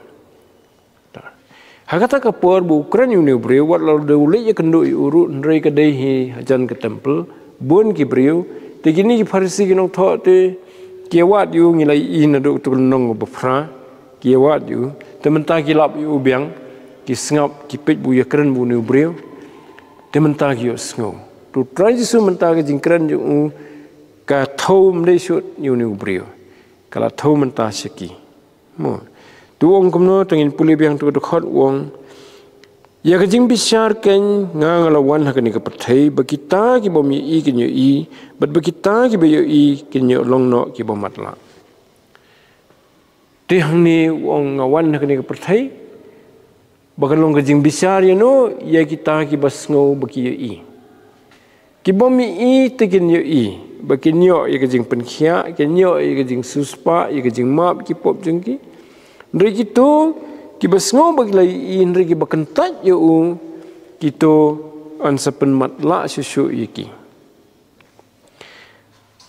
Ha kata ka por ba u kren ïa une u briew, wat la dei u leit ïakynduh ïa u ruh, hynrei ka dei hi hajan ka templ, bun ki briew. Te kine ki Pharisi ki nongthoh te ki ïawad ïa u, ngi la ïohi naduh uto u lynnong ba phra, ki ïawad ïa u. Te mynta ki lap ïa u biang, ki sngap, ki peit ba u ïakren bad une u briew. Te mynta ki ïohsngew. Te U Trai Jisu mynta ka jingkren jong u ka thew ym dei shuh ïa une u briew. Ka la thew mynta sha ki. Mo. Te u ong kumno, tang ngin pule biang tu ka dkhot, u ong, ïa ka jingbishar kein, nga nga la wan ha kane ka pyrthei ba kita ki bym ïohi kin ïohi, bad ba kita kiba ïohi kin ïoh long noh kiba matlah. Te hangne u ong, nga wan ha kane ka pyrthei ba kan long ka jingbishar ïano, ïa kita kiba sngew ba ki ïohi. Ki bym ïohi te kin ïohi, ba kin ïoh ïa ka jingpynkhiah, kin ïoh ïa ka jingsiewspah, ïa ka jingmap ki pop jong ki. Hynrei kito kiba sngew ba ki la ïohi, hynrei kiba kyntait ïa u, kito yn sa pynmatlah shuh shuh ïa ki.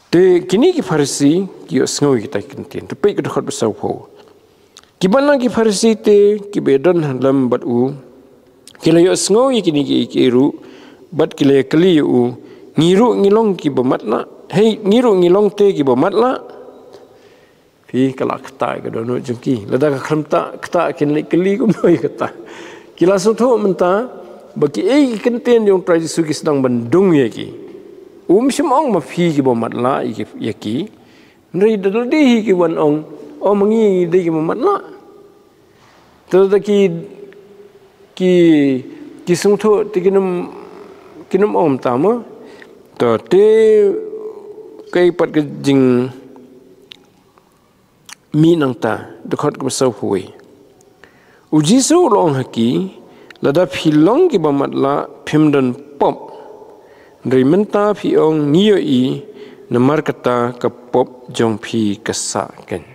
Te kine ki Pharisi ki ïohsngew ïa kita ki kyntien. To peit ka dkhot ba sawphew. Kiba na ki Pharisi te kiba ïadon ha lem bad u ki la ïohsngew ïa kine kiei kiei ruh, bad ki la ïakylli ïa u, ngi ruh ngi long kiba matlah? Hei, ngi ruh ngi long te kiba matlah? Phi, ka la ktah ïa ka dohnud jong ki. Lada ka khlem ktah, ktah kin leit kylli kumno ïa kata. Ki la sngewthuh mynta ba kiei ki kyntien jong U Trai Jisu ki sdang ban dung ïa ki. Um shym ong ma phi kiba matlah ïa ki, ïa ki. Hynrei da lade hi ki wan ong, o, ma ngi ngi dei kiba matlah. Te da ki, ki, ki sngewthuh te kin ym, kin ym ong mynta mo. To te kaei pat ka jing mih nangta, dkhot kaba sawphew wei. U Jisu u la ong ha ki, lada phi long kiba matlah phim don pop. Hynrei mynta phi ong ngi ïohi, namar kata ka pop jong phi ka sah kein.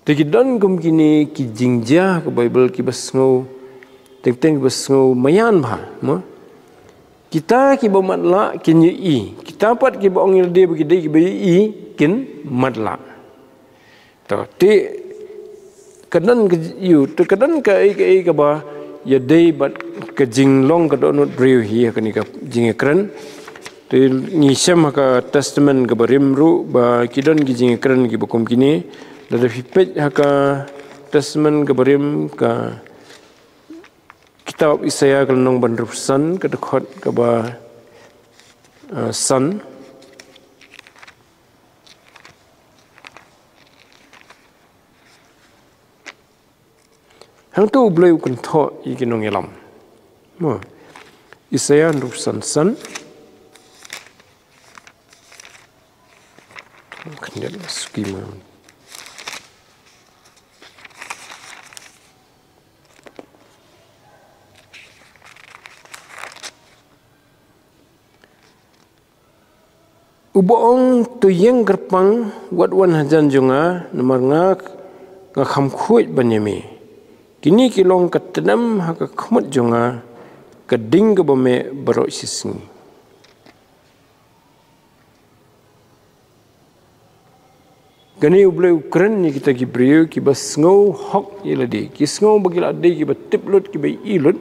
Te ki don kum kine ki jingjia ka Baibl kiba sngew, teng teng kiba sngew maïan bha, mo. Kita kiba matlah kin ïohi. Kita pat kiba ong ïa lade ba ki dei kiba ïohi kin matlah. To, te ka don ka ïoh, te ka don kaei kaei kaba ïadei bad ka jinglong ka dohnud briew hi ha kane ka jingïakren. Te ngi shem ha ka Testament kaba rim ruh ba ki don ki jingïakren kiba kum kine. Lada phi peit ha ka Testament kaba rim, ka kitab Isaïah ka lynnong ba hynriewphew san, ka dkhot kaba, eh, san. Hangto U Blei u kynthoh ïa ki nongïalam. Mo. Isaïah hynriewphew san san. Khyndiat suki mo. Uba ong, to ïeng kyrpang, wat wan hajan jong nga, namar nga, nga kham khuid ban ïa me. Kine ki long ka tdem ha ka khmut jong nga, ka ding kaba meh baroh shisngi. Kane U Blei u kren ïa kita ki briew kiba sngew hok ïa lade, ki sngew ba ki la dei kiba tip lut, kiba ïohi lut,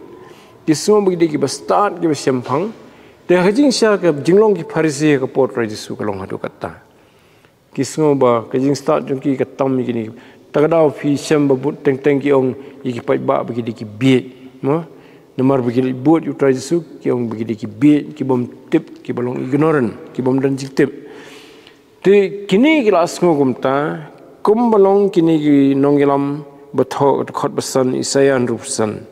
ki sngew ba ki dei kiba stad, kiba shemphang. Te ha ka jingshisha ka jinglong ki Pharisi ha ka por Trai Jisu ka long haduh katta. Ki sngew ba ka jingstad jong ki ka tam ïa kine. Ta ka daw phi shem ba bun teng teng ki ong ïa ki paidbah ba ki dei ki bieit, mo? Namar ba ki leit bud ïa U Trai Jisu, ki ong ba ki dei ki bieit, ki bym tip, kiba long ignorant, ki bym don jingtip. Te kine ki la sngew kumta, kumba long kine ki nongïalam ba thoh, ka dkhot ba san, Isaïah hynriewphew san.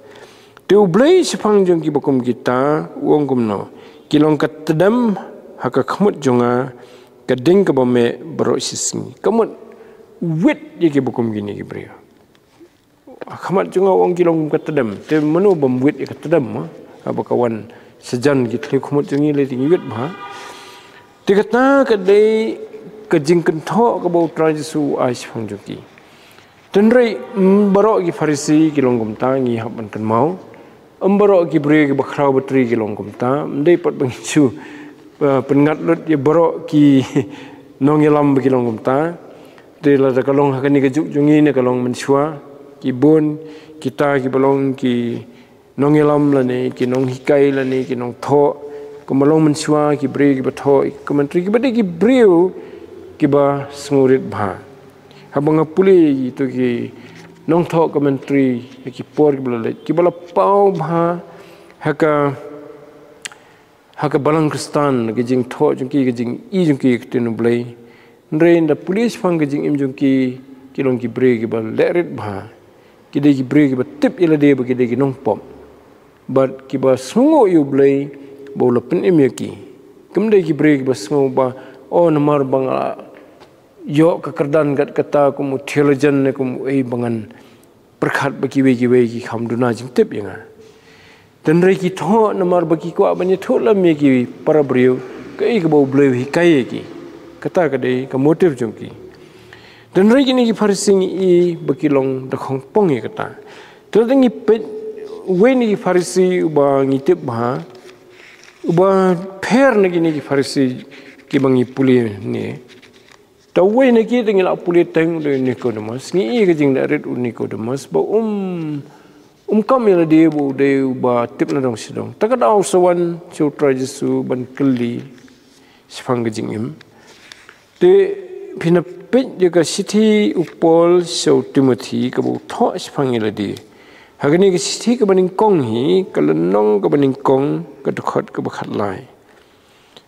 Te U Blei shaphang jong kiba kum kita u ong kumno: Ki long ka tdem ha ka khmut jong nga, ka ding kaba meh baroh shisngi. Ka mut, wit ïa kiba kum kine ki briew. Ha khmat jong nga u ong ki long kum ka tdem. Te mano bym wit ïa ka tdem, ha? Haba ka wan shajan ki thliew khmut jong ngi, lei te ngi wit bha. Te kata ka dei ka jingkynthoh kaba U Trai Jisu u ai shaphang jong ki. Hynrei, mm, baroh ki Pharisi ki long kumta, ngi hap ban kynmaw. Ym baroh ki briew kiba khraw batri ki long kumta. Ym dei pat ba ngi shu, eh, pynngat lut ïa baroh ki nongïalam ba ki long kumta. Te lada ka long ha kane ka juk jong ngi ne ka long mynshuwa, ki bun kita kiba long ki nongïalam lane ki nonghikai lane ki nongthoh, kumba long mynshuwa, ki briew kiba thoh ïa ka commentary, kiba dei ki briew kiba sngewrit bha. Haba nga pule ïa kito ki nongthoh commentary ha ki por kiba la leit, kiba la paw bha ha ka, ha ka balang Khristan, ka jingthoh jong ki, ka jingïohi jong ki ïa ka ktien U Blei. Hynrei ynda pule shaphang ka jingim jong ki, ki long ki briew kiba lehrit bha. Ki dei ki briew kiba tip ïa lade ba ki dei ki nongpop, bad kiba sngewnguh ïa U Blei ba u la pynim ïa ki. Kim dei ki briew kiba sngew ba, oh, namar ba nga ïoh ka kyrdan kat kata kum u theologian ne kum uei ba ngan pyrkhat ba kiwei kiwei ki kham duna jingtip ïa nga. Hynrei ki thoh namar ba ki kwah ban ïathuh lem ïa ki para briew kaei kaba U Blei u hikai ïa ki. Kata ka dei ka motive jong ki. Hynrei kine ki Pharisi ngi i ba ki long da khongpong ïa kata. Te lada ngi peit, uwei na ki Pharisi uba ngi tip bha, uba pher na kine ki Pharisi kiba ngi pule ne. Te uwei na ki te ngi la pule teng u dei u Nicodemus. Ngi i ka jinglehrit u Nicodemus ba um, um kam ïa lade ba u dei uba tip na dong sha dong. Te ka daw sa wan sha U Trai Jisu ban kylli shaphang ka jingim. Te phin ïa peit ïa ka shithi u Paul sha u Timothy kaba u thoh shaphang ïa lade. Ha kane ka shithi kaba nyngkong hi, ka lynnong kaba nyngkong, ka dkhot kaba khatlai.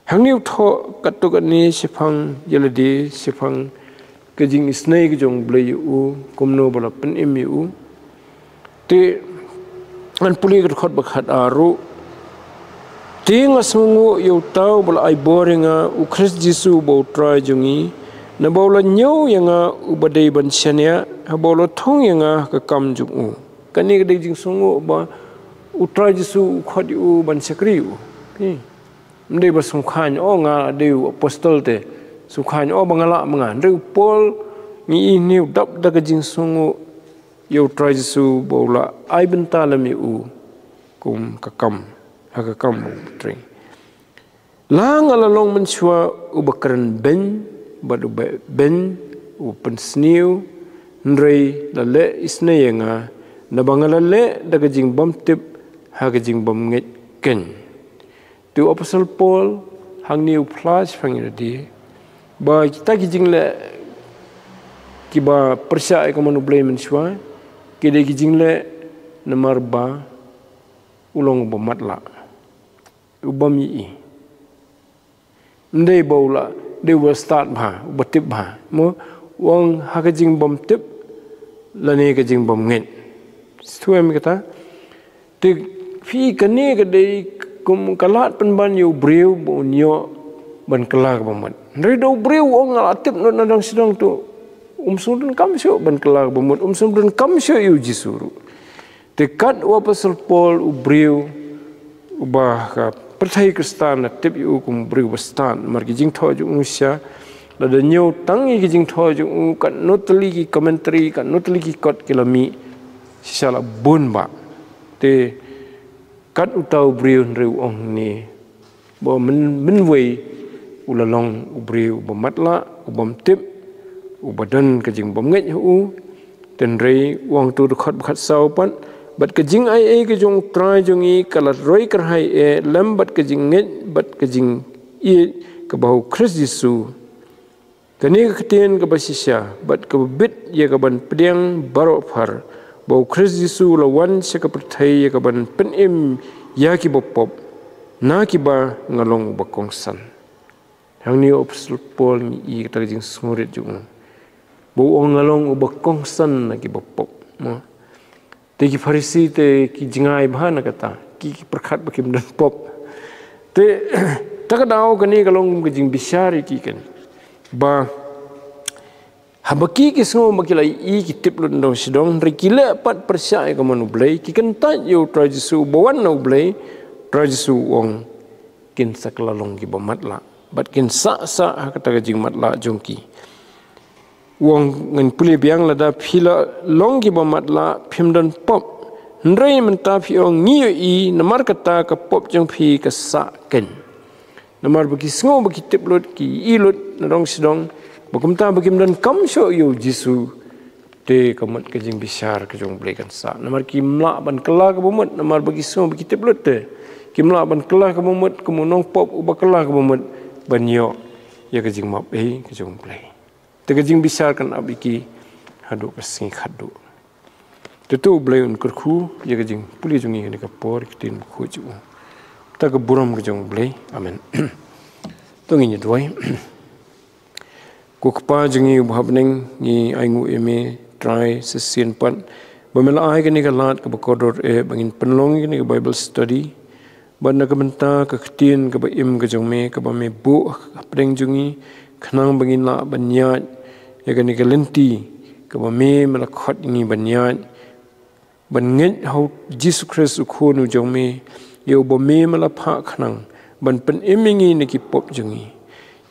Hangne u thoh katto katne shaphang ïa lade, shaphang ka jingisynei ka jong U Blei ïa u, kumno ba la pynim ïa u. Te ngan pule ka dkhot ba khatar ruh. Te nga sngewnguh ïa uta uba la ai bor ïa nga, U Khrist Jisu uba U Trai jong ngi, naba u la ñiew ïa nga uba dei ban shaniah, haba u la thung ïa nga ha ka kam jong u. Kane ka dei jingsngewnguh ba U Trai Jisu u khot ïa u ban shakri ïa u. Phi. Ym dei ba sngewkhan, oh, nga dei u apostol te. Sngewkhan, oh, ba nga lah ma nga. Hynrei u Paul ngi i hangne u dap da ka jingsngewnguh ïa U Trai Jisu ba u la ai bynta lem ïa u kum ka kam, ha ka kam u tring. La nga la long mynshuwa uba kren beiñ, bad uba beiñ, uba pynsniew, hynrei la leh isynei ïa nga, naba nga la leh da ka jingbymtip, ha ka jingbymngeit keiñ. Te u Apostol Paul hangne u phla shaphang ïa lade ba kita ki jingleh kiba pyrshah ïa ka mon U Blei mynshuwa, ki dei ki jingleh namar ba u long uba matlah, u bym ïohi. Ym dei ba u la dei uba stad bha, uba tip bha. Mo, u ong ha ka jingbymtip lane ka jingbymngeit. Sngewthuh em kata? Te phi, kane ka dei kum ka lad pynban ïa u briew ba un ïoh ban kylla kaba mut. Hynrei da u briew u ong nga la tip noh na dong sha dong, to um sngewdonkam shuh ban kylla kaba mut, um sngewdonkam shuh ïa U Jisu ruh. Te kat u Apostol Paul u briew uba ka pyrthei Khristan la tip ïa u kum u briew uba stad, namar ki jingthoh jong u sha Lada ñiew tang ïa ki jingthoh jong u, katno tylli ki commentary, katno tylli ki kot ki la mih, shisha la bun bah. Te kat uta u briew hynrei u ong ne, ba mynwei u la long u briew uba matlah, u bym tip, uba don ka jingbymngeit ha u. Hynrei u ong ha u dkhot ba khatsaw pat, bad ka jingaiei ka jong u Trai jong ngi ka la roi kyrhai eh lem bad ka jingngeit bad ka jingïeit kaba ha u Khrist Jisu. Kane ka ktien kaba shisha bad kaba bit ïa kaban pdiang baroh phar, ba u Khrist Jisu u la wan sha ka pyrthei ïa kaban pynim ïa ki bapop, na kiba nga long uba kongsan. Hangne u Apostol Paul ngi i kata ka jingsngewrit jong u, ba u ong nga long uba kongsan na ki bapop. Mo. Te ki Pharisi te ki jngai bha na kata, ki, ki pyrkhat ba kim don pop. Te ta ka daw kane ka long ka jingbishar ïa ki kane, ba haba ki, ki sngew ba ki la ïohi, ki tip lut na dong sha dong, hynrei ki leh pat pyrshah ïa ka mon U Blei, ki kyntait ïa u Trai Jisu uba wan na U Blei, Trai Jisu u ong kin sa kylla long kiba matlah bad kin sah sah ha kata ka jingmatlah jong ki. U ong, ngan pule biang, lada phi la long kiba matlah phim don pop, hynrei mynta phi ong ngi ïohi, namar kata ka pop jong phi ka sah keiñ. Namar ba ki sngew ba ki tip lut, ki ïohi lut na dong sha dong, ba kumta ba kim donkam shuh ïa u Jisu. Te ka mut ka jingbishar ka jong U Blei kan sah. Namar kim lah ban kylla kaba mut, namar ba ki sngew ba ki tip lut te. Kim lah ban kylla kaba mut, kum u nongpop uba kylla kaba mut, ban ïoh ïa ka jingmap ei ka jong U Blei. Te ka jingbishar kan ap ïa ki haduh ka sngi khatduh. Te to U Blei un kyrkhu ïa ka jingpule jong ngi ha kane ka por, ka ktien bakhuid jong u. Ta ka burom ka jong U Blei. Amen. To ngin ïa duwai. Ko Kpa jong ngi uba ha bneng, ngi ainguh ïa me Trai sa shisien pat ba me la ai kane ka lad kaba kordor eh ba ngin pynlong ïa kane ka Bible study. Bad na ka bynta ka ktien kaba im ka jong me, kaba me buh hapdeng jong ngi, khnang ba ngin lah ban ïaid ïa kane ka lynti kaba me, me la khot ïa ngi ban ïaid, ban ngeit ha u Jisu Khrist u Khun u jong me, ïa uba me, me la phah khnang ban pynim ïa ngi na ki pop jong ngi.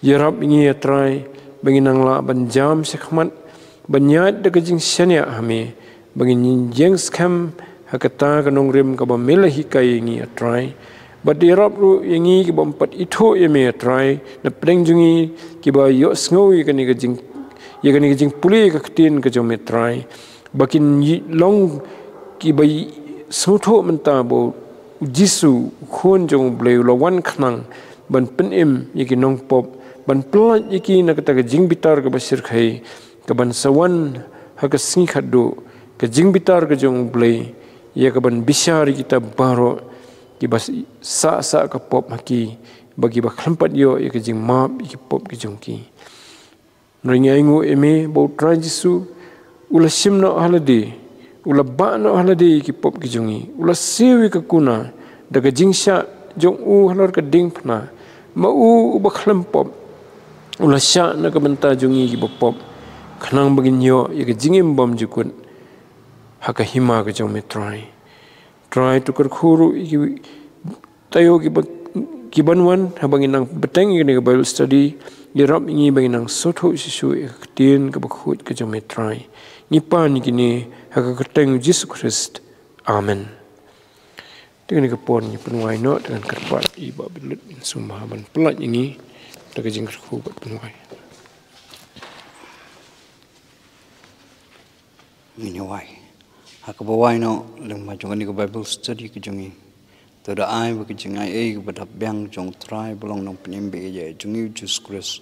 Ïarap ïa ngi, A Trai, ba ngin nang lah ban jam shakhmat, ban ïaid da ka jingshaniah ha me, ba ngin ïeng skhem ha kata ka nongrim kaba me la hikai ïa ngi, A Trai. Bad ïarap ruh ïa ngi ki bym pat ithuh ïa me, A Trai, na pdeng jong ngi kiba ïohsngew ïa kane ka jing, ïa kane ka jingpule ka ktien ka jong me, Trai, ba kin ï-, long kiba ï-, sngewthuh mynta ba u Jisu, u Khun jong U Blei, u la wan khnang ban pynim ïa ki nongpop, ban pyllait ïa ki na kata ka jingbitar kaba shyrkhei, kaban sa wan ha ka sngi khatduh, ka jingbitar ka jong U Blei, ïa kaban bishar ïa kita baroh kiba s-, sah sah ka pop ha ki, ba kiba khlem pat ïoh ïa ka jingmap ïa ki pop ki jong ki. Ngi ainguh ïa me ba u Trai Jisu u la shim noh ha lade, u la bah noh ha lade ïa ki pop ki jong ngi, u la siew ïa ka kuna da ka jingshah jong u halor ka diengphna. Ma u uba khlem pop, u la shah na ka bynta jong ngi kiba pop, khnang ba ngin ïoh ïa ka jingim bymjukut ha ka hima ka jong me, Trai. Trai, to kyrkhu ruh ïa ki taïew kiba, kiban wan, haba ngin nang bteng ïa kane ka Bible study, ïarap ïa ngi ba ngin nang sngewthuh shisha ïa ka ktien kaba khuid ka jong me, Trai. Ngi pan ïa kine ha ka kyrteng Jisu Khrist. Amen. Te kane ka por ngi pynwai noh, te ngan kyrpad ïa i Bah Bitlut, ngin sumar ban pyllait ïa ngi da ka jingkyrkhu bad pynwai. Ngin ïa wai. Ha kaba wai noh lyngba jong kane ka Bible study ka jong ngi, to da ai ba ka jingaiei kaba dap biang jong u Trai ba long Nongpynim ba ïeit jong ngi u Jisu Khrist,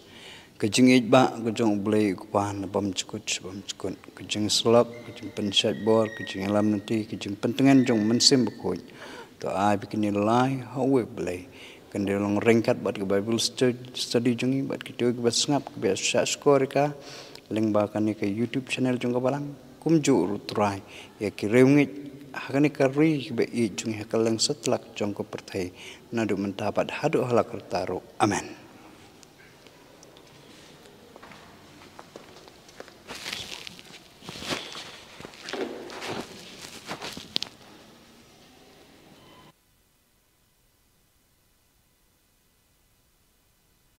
ka jingïeit ba ka jong U Blei u Kpa na bymjukut sha bymjukut, ka jingslap, ka jingpynshait bor, ka jingïalam lynti, ka jingpyntngen jong u Mynsiem Bakhuid, to ai ba kine lai ha uwei U Blei kan da long ryngkat bad ka Bible stu-, study jong ngi, bad kito kiba sngap, kiba shah shkor ïa ka lyngba kane ka YouTube channel jong ka Balang. Kumjuh ruh Trai ïa ki riewngeit ha kane ka ri kaba ïeit jong ngi, ha kylleng satlak jong ka pyrthei, naduh mynta bad haduh hala karta ruh. Amen.